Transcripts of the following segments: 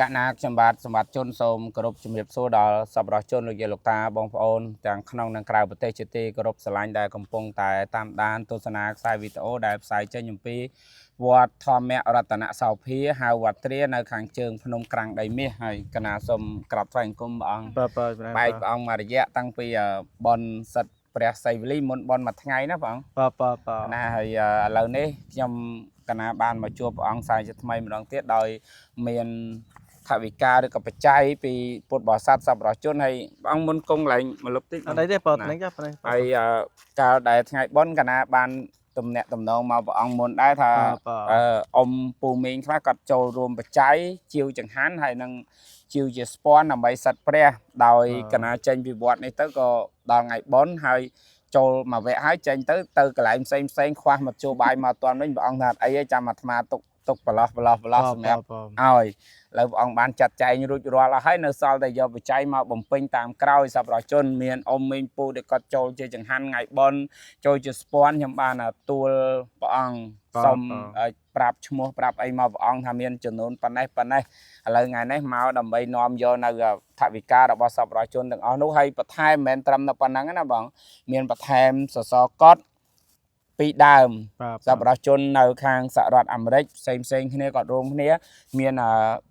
កណាខ្ញុំបាទសម្បត្តិជនសូមគោរពជំរាបសួរដល់សប្បុរសជនលោកយាយលោកតាបងប្អូនទាំងក្នុងនិងក្រៅប្រទេសជាទីគោរពស្រឡាញ់ដែលកំពុងតែតាមដានទស្សនាខ្សែវីដេអូដែលផ្សាយចេញអំពីវត្តធម្មរតនសោភាហៅវត្តទ្រានៅខាងជើងភ្នំក្រាំងដីមាសហើយកណាសូមក្រាបថ្វាយបង្គំព្រះអង្គ បាទបាទបាទ បែកព្រះអង្គមួយរយៈតាំងពីបនសិទ្ធព្រះសីវលីមុនបនមួយថ្ងៃណាព្រះអង្គ បាទបាទបាទ ណាហើយឥឡូវនេះខ្ញុំកណាបានមកជួបព្រះអង្គសាយជាថ្មីម្ដងទៀតដោយមានថវិកាឬក៏បច្ច័យពីពុទ្ធបរិស័ទសប្បុរសជនហើយព្រះអង្គមុនគង់ឡើងមកលុបតិច អត់អីទេបាទហ្នឹងចាហ្នឹង ហើយកាលដែលថ្ងៃបុណ្យកណាបានទំនាក់ទំនងមកព្រះអង្គមុនដែរថា បាទបាទ អឺអ៊ំពូមីងខ្លះគាត់ចូលរួមបច្ច័យជាវចង្ហាន់ហើយនឹងជាវជាស្ពាន់ដើម្បីសិទ្ធព្រះដោយកណាចេញពីវត្តនេះទៅក៏ដល់ថ្ងៃបុណ្យហើយចូលមកវគ្គហើយចេញទៅទៅកន្លែងផ្សេងផ្សេងខ្វះមកជួបាយមកតាន់វិញព្រះអង្គថាអត់អីទេចាំអាត្មាទុកទុកប្រឡោះប្រឡោះប្រឡោះសម្រាប់ឲ្យឥឡូវព្រះអង្គបានចាត់ចែងរួចរាល់អស់ហើយនៅសល់តែយកបច្ច័យមកបំពេញតាមក្រោយសប្បុរសជនមានអ៊ំមីងពូដែលគាត់ចូលជាចង្ហាន់ថ្ងៃបុណ្យចូលជាស្ពាន់ខ្ញុំបានទួលព្រះអង្គ សូមឲ្យប្រាប់ឈ្មោះប្រាប់អីមកព្រះអង្គថាមានចំនួនប៉ុណ្ណេះប៉ុណ្ណេះឥឡូវថ្ងៃនេះមកដើម្បីនាំយកនៅថវិការបស់សប្បុរសជនទាំងអស់នោះហើយបន្ថែមមិនមែនត្រឹមតែប៉ុណ្្នឹងទេណាបងមានបន្ថែមសសរកត់ពីរដើម បាទ សប្បុរសជននៅខាងសហរដ្ឋអាមេរិកផ្សេងផ្សេងគ្នាគាត់រួមគ្នាមាន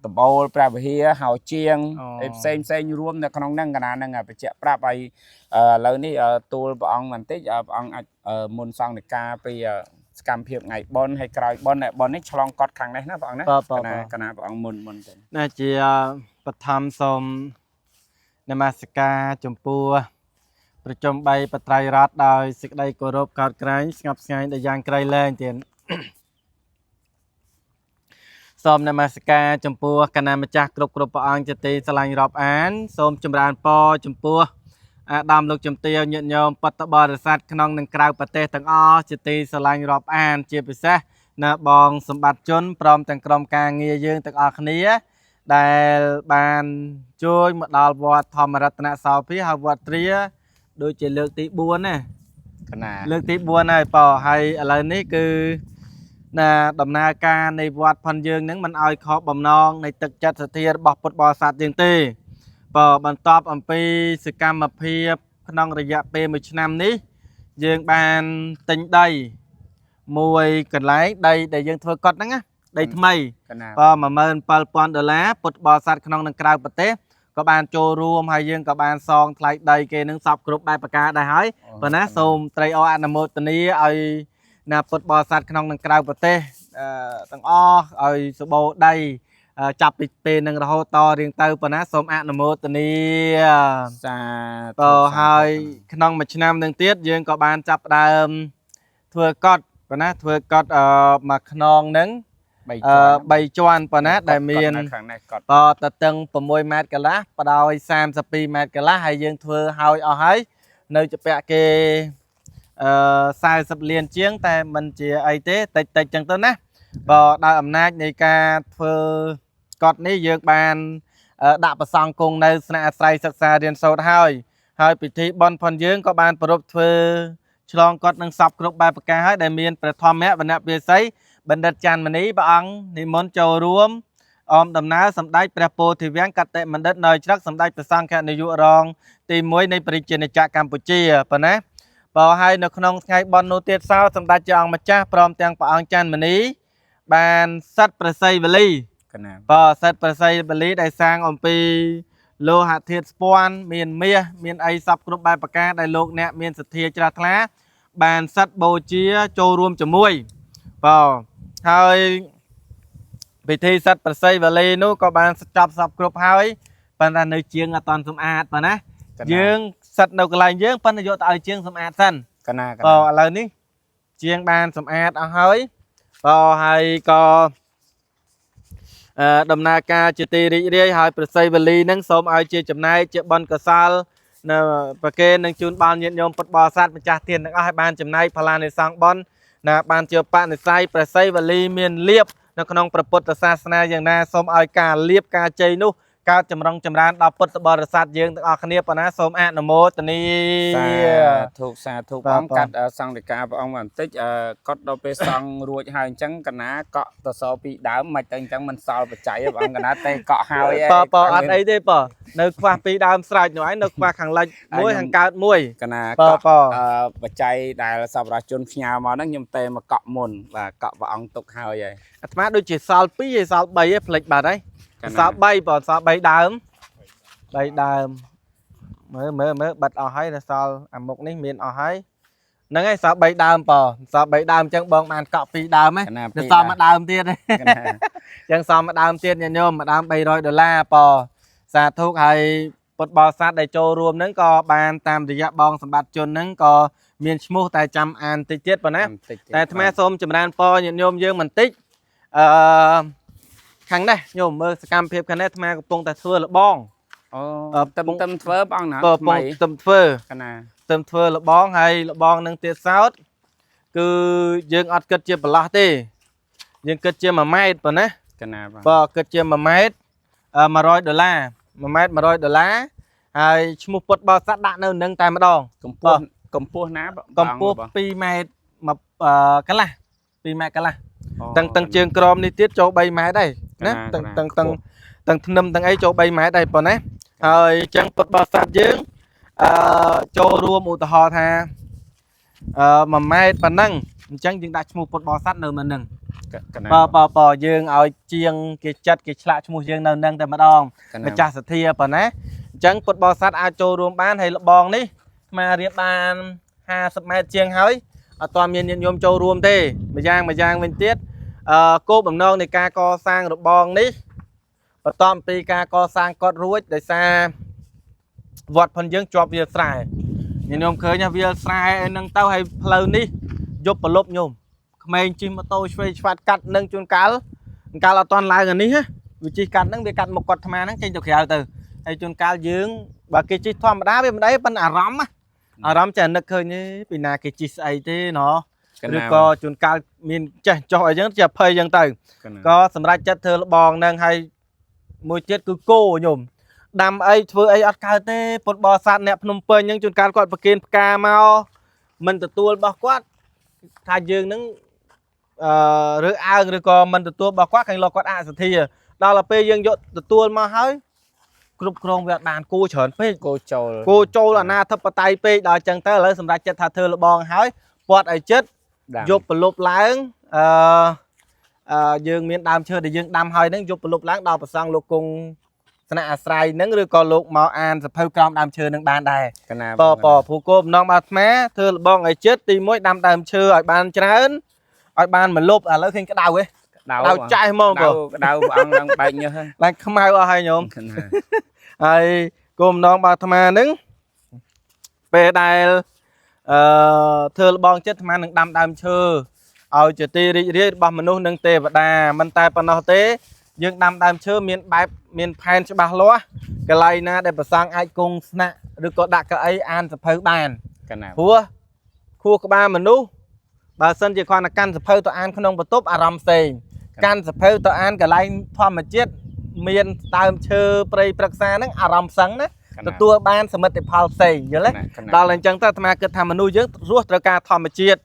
ដបូលព្រះវិហារហៅជាងអីផ្សេងផ្សេងរួមនៅក្នុងហ្នឹងកណាហ្នឹងបញ្ជាក់ប្រាប់ឲ្យឥឡូវនេះទូលព្រះអង្គបន្តិចព្រះអង្គអាចមុនសង្ឃនិកាពីសកម្មភាពថ្ងៃបុណ្យហើយក្រោយបុណ្យបុណ្យនេះឆ្លងកត់ខាងនេះណាព្រះអង្គណា បាទបាទ កណាកណាព្រះអង្គមុនមុនទៅ ណាជាបឋមសូមនមស្ការចំពោះប្រជុំ3បត្រៃរតដោយសេចក្តីគោរពកោតក្រែងស្ងប់ស្ងាញដោយយ៉ាងក្រៃលែងទៀតសូមនមស្ការចំពោះគណៈម្ចាស់គ្រប់គ្រប់ព្រះអង្គជាទីស្រឡាញ់រាប់អានសូមចម្រើនពរចំពោះអាដាមលោកជំទាវញាតិញោមបត្តបរិស័ទក្នុងនិងក្រៅប្រទេសទាំងអស់ជាទីស្រឡាញ់រាប់អានជាពិសេសណាបងសម្បត្តិជនព្រមទាំងក្រុមការងារយើងទាំងអស់គ្នា ដែលបានជួយមកដល់វត្តធម្មរតនសោភាហើយវត្តទ្រាដូចជាលើកទី4ណា កណា លើកទី4ហើយប៉ហើយឥឡូវនេះគឺណាដំណើរការនៃវត្តផនយើងនឹងមិនឲ្យខកបំណងនៃទឹកចិត្តសទ្ធារបស់ពុទ្ធបរិស័ទយើងទេប៉បន្ទាប់អំពីសកម្មភាពក្នុងរយៈពេល1ឆ្នាំនេះយើងបានទិញដីមួយកន្លែងដីដែលយើងធ្វើកត់ហ្នឹងណាដីថ្មី កណា បើ17000ដុល្លារពុទ្ធបរិស័ទក្នុងនិងក្រៅប្រទេសក៏បានចូលរួមហើយយើងក៏បានសងថ្លៃដីគេនឹងសពគ្រប់បែបប្រការដែរហើយប៉ុន្តែសូមត្រេកអរអនុមោទនាឲ្យណាពុទ្ធបរិស័ទក្នុងនិងក្រៅប្រទេសទាំងអស់ឲ្យសបោដីចាប់ពីពេលនឹងរហូតតរៀងទៅប៉ុន្តែសូមអនុមោទនា សា តហើយក្នុងមួយឆ្នាំនឹងទៀតយើងក៏បានចាប់ផ្ដើមធ្វើកត់ប៉ុន្តែធ្វើកត់មួយខ្នងនឹង 3 អឺ3ជាន់ប៉ុណ្ណាដែលមាន ខាងនេះកត់ បតតឹង6ម៉ែត្រកន្លះបដោយ32ម៉ែត្រកន្លះហើយយើងធ្វើហើយអស់ហើយនៅជពាក់គេអឺ40លានជាង តែมันជាអីទេតិចតិចចឹងទៅណាបើដោយអំណាចនៃការធ្វើកត់នេះយើងបានដាក់ប្រសង់គង់នៅស្នាក់អាស្រ័យសិក្សារៀនសូត្រហើយហើយពិធីបុណ្យផនយើងក៏បានប្រារព្ធធ្វើឆ្លងកត់នឹងសពគ្រប់បែបប្រការហើយដែលមានព្រះធម្មវណ្ណពិសីបណ្ឌិតច័ន្ទមនីព្រះអង្គនិមន្តចូលរួមអមដំណើរសម្ដេចព្រះពោធិវាំងកតិបណ្ឌិតនៅច្រឹកសម្ដេចព្រះសង្ឃនាយករងទី1នៃប្រជាណាចក្រកម្ពុជាប៉ុណ្ណាបើហើយនៅក្នុងថ្ងៃបុណ្យនោះទៀតសោសម្ដេចជាអង្គម្ចាស់ព្រមទាំងព្រះអង្គច័ន្ទមនីបានសិទ្ធប្រស័យវលី កណា បើសិទ្ធប្រស័យវលីដែលសាងអំពីលោហធាតុស្ពាន់មានមាសមានអីសពគ្រប់បែបប្រការដែលលោកអ្នកមានសទ្ធាជ្រះថ្លាបានសិទ្ធបូជាចូលរួមជាមួយបើហើយពិធីសិទ្ធប្រស័យវលីនោះក៏បានចប់សពគ្រប់ហើយប៉ុន្តែនៅជាងអត់តាន់សម្អាតប៉ុណ្ណាយើងសិទ្ធនៅកន្លែងយើងប៉ុន្តែយកទៅឲ្យជាងសម្អាតសិនក ណាក បើ ណា ឥឡូវនេះជាងបានសម្អាតអស់ហើយបើហើយក៏ដំណើរការជាទីរីករាយហើយប្រស័យវលីនឹងសូមឲ្យជាចំណែកជាបុណ្យកុសលនៅប្រគេននឹងជូនដល់ញាតិញោមពុទ្ធបរិស័ទម្ចាស់ទានទាំងអស់ឲ្យបានចំណែកផលានិសង្ឃបុណ្យណាបានជាបនិស្ស័យប្រស័យវលីមានលៀបនៅក្នុងព្រះពុទ្ធសាសនាយ៉ាងណាសូមឲ្យការលៀបការជ័យនោះ កើតចម្រុងចម្រើនដល់ពុទ្ធបរិស័ទយើងទាំងអស់គ្នាប៉ុណ្ណាសូមអនុមោទនា សាធុសាធុ បាទ ព្រះអង្គកាត់សង្ឃដីកាព្រះអង្គបន្តិចកត់ដល់ពេលសង្ឃរួចហើយអញ្ចឹងកណាកក់តសពីដើមមិនទៅអញ្ចឹងមិនសល់បច្ច័យទេព្រះអង្គកណាទេកក់ហើយឯង ប៉ប៉អត់អីទេប៉នៅខ្វះពីរដើមស្រេចនោះឯងនៅខ្វះខាងលិចមួយខាងកើតមួយក ណា ប៉ កក់ ប៉ បច្ច័យដែលសប្បុរសជនផ្ញើមកហ្នឹងខ្ញុំទេមកកក់មុនបាទកក់ព្រះអង្គទុកហើយហើយ អាត្មាដូចជាសល់2ឯសល់3ឯផ្លេចបាត់ហើយ កាលណា សល់3បងសល់3ដើម3ដើមមើលមើលមើលបិទអស់ហើយដល់សល់អាមុខនេះមានអស់ហើយហ្នឹងហើយសល់3ដើមបងសល់3ដើមអញ្ចឹងបងបានកក់2ដើមហ៎ កណា នៅសល់មួយដើមទៀត កណា អញ្ចឹងសល់មួយដើមទៀតញាតិញោមមួយដើម300ដុល្លារបសាធុហើយពុទ្ធបរិស័ទដែលចូលរួមហ្នឹងក៏បានតាមរយៈបងសម្បត្តិជនហ្នឹងក៏មានឈ្មោះតែចាំអានតិចទៀតប៉ុណ្ណា បន្តិចទៀត តែអាត្មាសូមចម្រើនពរញាតិញោមយើងបន្តិចអឺខាងនេះញោមមើលសកម្មភាពខាងនេះអាត្មាកំពុងតែធ្វើលបង អូ អឺ ទឹមទឹមធ្វើព្រះអង្គណា កំពុង ថ្មី ទឹមធ្វើ កណា ទឹមធ្វើលបងហើយលបងនឹងទៀតសោតគឺយើងអត់គិតជាប្រឡោះទេយើងគិតជា1ម៉ែត្រប៉ុណ្ណា កណាបាទ បើគិតជា1ម៉ែត្រ100ដុល្លារ1ម៉ែត្រ100ដុល្លារហើយឈ្មោះពុទ្ធបរិស័ទដាក់នៅនឹងតែម្ដង កម្ពស់កម្ពស់ណាព្រះ កម្ពស់ អង្គ 2ម៉ែត្រមកកន្លះ2ម៉ែត្រកន្លះ អូ ទាំងទាំងជើងក្រមនេះទៀតចូល3ម៉ែត្រដែរណាទាំងទាំងទាំងទាំងធ្នឹមទាំងអីចូល3ម៉ែត្រដែរប៉ុណ្ណាហើយអញ្ចឹងពុទ្ធបរិស័ទយើងអឺចូលរួមឧទាហរណ៍ថាអឺ1ម៉ែត្រប៉ុណ្ណឹងអញ្ចឹងយើងដាក់ឈ្មោះពុទ្ធបរិស័ទនៅមិនហ្នឹង កណា បើបើបើយើងឲ្យជាងគេចិត្តគេឆ្លាក់ឈ្មោះយើងនៅនឹងតែម្ដង កណា ម្ចាស់សទ្ធាប៉ុណ្ណាអញ្ចឹងពុទ្ធបរិស័ទអាចចូលរួមបានហើយលបងនេះអាត្មារៀបបាន50ម៉ែត្រជាងហើយអត់ទាន់មានញាតិញោមចូលរួមទេម្យ៉ាងម្យ៉ាងវិញទៀតអឺគោលបំណងនៃការកសាងរបងនេះបន្ទាប់ពីការកសាងគាត់រួចដោយសារវត្តផុនយើងជាប់វាលស្រែញាតិញោមឃើញណាវាលស្រែអីហ្នឹងទៅហើយផ្លូវនេះយប់ប្រលប់ញោម ក្មេងជិះម៉ូតូឆ្វេងឆ្វាត់កាត់នឹងជួនកាលកាលអត់ទាន់ឡើងអានេះណាវាជិះកាត់ហ្នឹងវាកាត់មុខគាត់អាត្មាហ្នឹងចេញទៅក្រៅទៅហើយជួនកាលយើងបើគេជិះធម្មតាវាមិនអីប៉ុន្តែអារម្មណ៍ណាអារម្មណ៍ចេះនឹកឃើញទេពីណាគេជិះស្អីទេណោះ កណា ឬក៏ជួនកាលមានចេះចុះអីចឹងចេះភ័យចឹងទៅ កណា ក៏សម្រេចចិត្តធ្វើលបងហ្នឹងហើយមួយទៀតគឺគោញោមដាំអីធ្វើអីអត់កើតទេពុទ្ធបរិស័ទអ្នកភ្នំពេញហ្នឹងជួនកាលគាត់ប្រគេនផ្កាមកមិនទទួលរបស់គាត់ថាយើងហ្នឹងអឺរើសអើងឬក៏មិនទទួលរបស់គាត់ខាងលោកគាត់អសទ្ធាដល់ទៅពេលយើងយកទទួលមកហើយគ្រប់គ្រងវាអត់បានគោច្រើនពេក គោចូល គោចូលអាណាធិបតេយ្យពេកដល់អញ្ចឹងទៅឥឡូវសម្រេចចិត្តថាធ្វើលបងហើយពាត់ឲ្យចិត្ត ដាំ យប់ប្រលប់ឡើងអឺអឺយើងមានដើមឈើដែលយើងដាំហើយហ្នឹងយប់ប្រលប់ឡើងដល់ប្រសង់លោកគង់ស្នាក់អាស្រ័យហ្នឹងឬក៏លោកមកអានសភៅក្រោមដើមឈើហ្នឹងបានដែរ កណា បបព្រោះគោលបំណងបាទអាត្មាធ្វើលបងឲ្យចិត្តទី1ដាំដើមឈើឲ្យបានច្រើនឲ្យបានមលប់ឥឡូវឃើញក្តៅហ៎ ក្តៅ ក្តៅចាស់ហ្មង ក្តៅ បង ក្តៅព្រះអង្គឡើងបែកញើសហើយ ឡើងខ្មៅអស់ហើយញោម កណា ហើយគោលបំណងបាទអាត្មាហ្នឹងពេលដែលអឺធ្វើលបងចិត្តអាត្មានឹងដាំដើមឈើឲ្យជាទីរីករាយរបស់មនុស្សនិងទេវតាមិនតែប៉ុណ្ណោះទេយើងដាំដើមឈើមានបែបមានផែនច្បាស់លាស់កន្លែងណាដែលប្រសង់អាចគង់ស្នាក់ឬក៏ដាក់កៅអីអានសភៅបាន កណា ព្រោះខួរក្បាលមនុស្សបើសិនជាគ្រាន់តែកាន់សភៅទៅអានក្នុងបន្ទប់អារម្មណ៍ផ្សេងកាន់សភៅទៅអានកន្លែងធម្មជាតិមានដើមឈើព្រៃព្រឹក្សាហ្នឹងអារម្មណ៍ផ្សឹងណាទទួលបានសមិទ្ធផលផ្សេងយល់ទេដល់អញ្ចឹងទៅអាត្មាគិតថាមនុស្សយើងរស់ត្រូវការធម្មជាតិ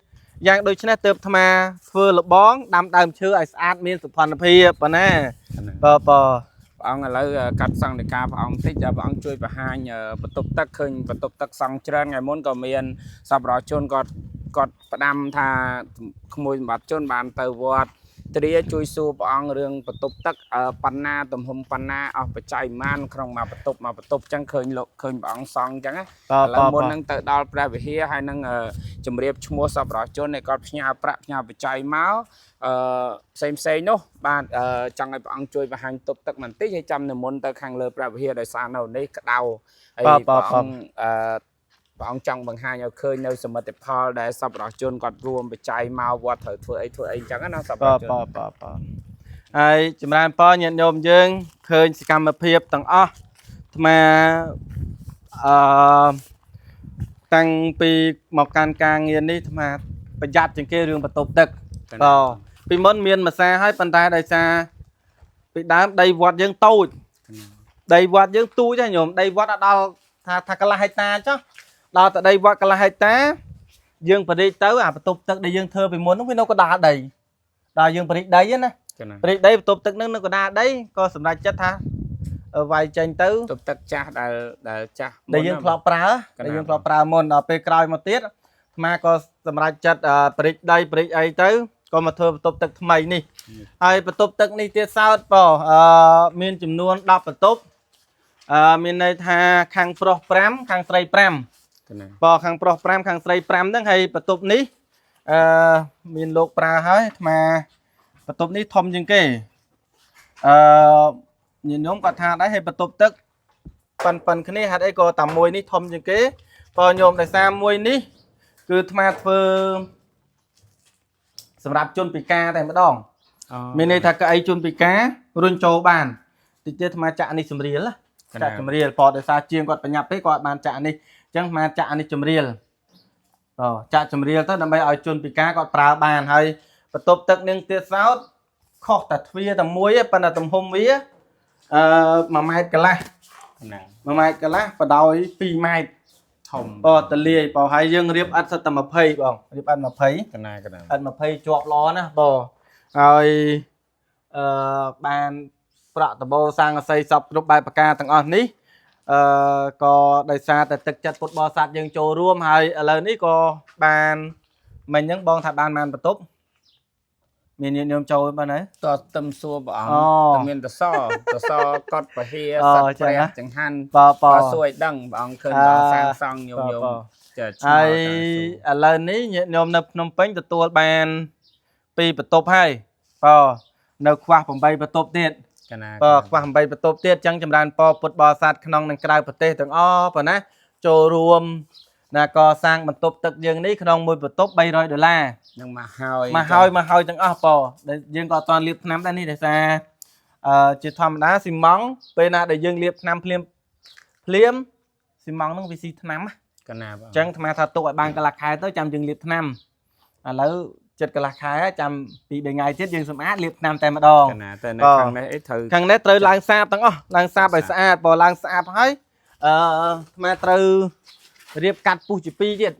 យ៉ាងដូចនេះទើបអាត្មាធ្វើលបងដាំដើមឈើឲ្យស្អាតមានសោភ័ណភាពប៉ុណ្ណាបប ព្រះអង្គឥឡូវកាត់សង្ឃដីកាព្រះអង្គតិចព្រះអង្គជួយបង្ហាញបន្ទប់ទឹកឃើញបន្ទប់ទឹកសង់ច្រើនថ្ងៃមុនក៏មានសប្បុរសជនគាត់គាត់ផ្ដាំថាក្មួយសម្បត្តិជនបានទៅវត្តត្រាជួយសួរព្រះអង្គរឿងបន្ទប់ទឹកបណ្ណាទំហំបណ្ណាអស់បច្ច័យប៉ុន្មានក្នុងមួយបន្ទប់មួយបន្ទប់ចឹងឃើញលោកឃើញព្រះអង្គសង់ចឹងណា ប ឥឡូវ ប មុនហ្នឹងទៅដល់ព្រះវិហារហើយនឹងជម្រាបឈ្មោះសប្បុរសជនដែលគាត់ផ្ញើប្រាក់ផ្ញើបច្ច័យមកអឺផ្សេងផ្សេងនោះបាទចង់ឲ្យព្រះអង្គជួយបង្ហាញទប់ទឹកបន្តិចហើយចាំនិមន្តទៅខាងលើព្រះវិហារដោយសារនៅនេះក្តៅហើយព្រះអង្គអឺព្រះអង្គចង់បង្ហាញឲ្យឃើញនៅសមិទ្ធផលដែលសប្បុរសជនគាត់រួមបច្ច័យមកវត្តត្រូវធ្វើអីធ្វើអីអញ្ចឹងណាសប្បុ ប រសជន បបបហើយចម្រើនពរញាតិញោមយើងឃើញសកម្មភាពទាំងអស់អាត្មាអឺតាំងពីមកកាន់ការងារនេះអាត្មាប្រយ័ត្នជាងគេរឿងបន្ទប់ទឹកបពីមុនមានម្សាហើយប៉ុន្តែដោយសារពីដើមដីវត្តយើងតូច ដីវត្តយើងទូចហ្នឹងញោមដីវត្តអត់ដល់ថាកន្លះហិកតាចុះដល់តែដីវត្តកន្លះហិកតាយើងបរិចទៅអាបន្ទប់ទឹកដែលយើងធ្វើពីមុនហ្នឹងវានៅកណ្ដាលដីដល់យើងបរិចដីហ្នឹងណា កណា បរិចដីបន្ទប់ទឹកហ្នឹងនៅកណ្ដាលដីក៏សម្រេចចិត្តថាវាយចេញទៅ ទប់ទឹកចាស់ដែលចាស់ ដែលយើងធ្លាប់ប្រើដែលយើងធ្លាប់ប្រើមុនដល់ពេលក្រោយមកទៀតអាត្មាក៏សម្រេចចិត្តបរិចដីបរិចអីទៅក៏មកធ្វើបន្ទប់ទឹកថ្មីនេះហើយបន្ទប់ទឹកនេះទៀតសោតបងមានចំនួន10បន្ទប់មានន័យថាខាងប្រុស5ខាងស្រី5 កណា បងខាងប្រុស5ខាងស្រី5ហ្នឹងហើយបន្ទប់នេះអឺមានលោកប្រើហើយអាត្មាបន្ទប់នេះធំជាងគេអឺញាតិញោមគាត់ថាដែរហើយបន្ទប់ទឹកប៉ិនប៉ិនគ្នាហេតុអីក៏តែមួយនេះធំជាងគេបងញោមដោយសារមួយនេះគឺអាត្មាធ្វើសម្រាប់ជនពិការតែម្ដងមានន័យថាកៅអីជនពិការរុញចូលបានតិចទៀតអាត្មាចាក់នេះសម្រៀលណាចាក់ចម្រៀលព្រោះដោយសារជាងគាត់បញ្ញាប់ពេកគាត់អត់បានចាក់នេះអញ្ចឹងអាត្មាចាក់នេះចម្រៀលអូចាក់ចម្រៀលទៅដើម្បីឲ្យជនពិការគាត់ប្រើបានហើយបន្ទប់ទឹកនឹងទៀតសោតខុសតែទ្វារតែមួយឯងប៉ុន្តែទំហំវាអឺ1ម៉ែត្រកន្លះ កណា 1ម៉ែត្រកន្លះបដោយ2ម៉ែត្រ ធំ បងតលាយបងហើយយើងរៀបអិតសិតតែ20បងរៀបអិត20 កណាកណា អិត20ជាប់ល្អណាស់បងហើយអឺបានប្រក់ដបោសាំងអស័យសពគ្រប់បែបប្រការទាំងអស់នេះអឺក៏ដោយសារតែទឹកចិត្តពុទ្ធបរិស័ទយើងចូលរួមហើយឥឡូវនេះក៏បានមិញហ្នឹងបងថាបានបានបន្ទប់មានញាតិញោមចូលបានហើយ តទឹមសួរព្រះអង្គ អូ តែមានតសតសកត់ពហិ អូ សត្វព្រះ ចឹងណា ចង្ហាន់ បប ក៏សួរឲ្យដឹងព្រះអង្គឃើញព្រះអង្គសាងសង់ញោមញោម ប ចាឆ្ង ហើយ ល់តាមសួរ ឥឡូវនេះញាតិញោមនៅភ្នំពេញទទួលបានពីរបន្ទប់ហើយបើនៅខ្វះ8បន្ទប់ទៀត កណា បើខ្វះ8បន្ទប់ទៀតអញ្ចឹងចម្រើនពរពុទ្ធបរិស័ទក្នុងនិងក្រៅប្រទេសទាំងអស់ប៉ុណ្ណាចូលរួមណាកសាងបន្ទប់ទឹកយើងនេះក្នុងមួយបន្ទប់300ដុល្លារ នឹងមកហើយ មកហើយមកហើយទាំងអស់ប៉ដែលយើងក៏អត់ទាន់លាបថ្នាំដែរនេះដោយសារជាធម្មតាស៊ីម៉ង់ពេលណាដែលយើងលាបថ្នាំភ្លាមភ្លាមស៊ីម៉ង់ហ្នឹងវាស៊ីថ្នាំណា កណាបង អញ្ចឹងអាត្មាថាទុកឲ្យបានកន្លះខែទៅចាំយើងលាបថ្នាំឥឡូវចិត្តកន្លះខែហើយចាំពី3ថ្ងៃទៀតយើងសម្អាតលាបថ្នាំតែម្ដង កណាតែនៅ បាទ ខាងនេះអីត្រូវ ខាងនេះត្រូវឡើងសាបទាំងអស់ឡើងសាបឲ្យស្អាតបើឡើងស្អាតហើយអាត្មាត្រូវរៀបកាត់ពុះជាពីរទៀត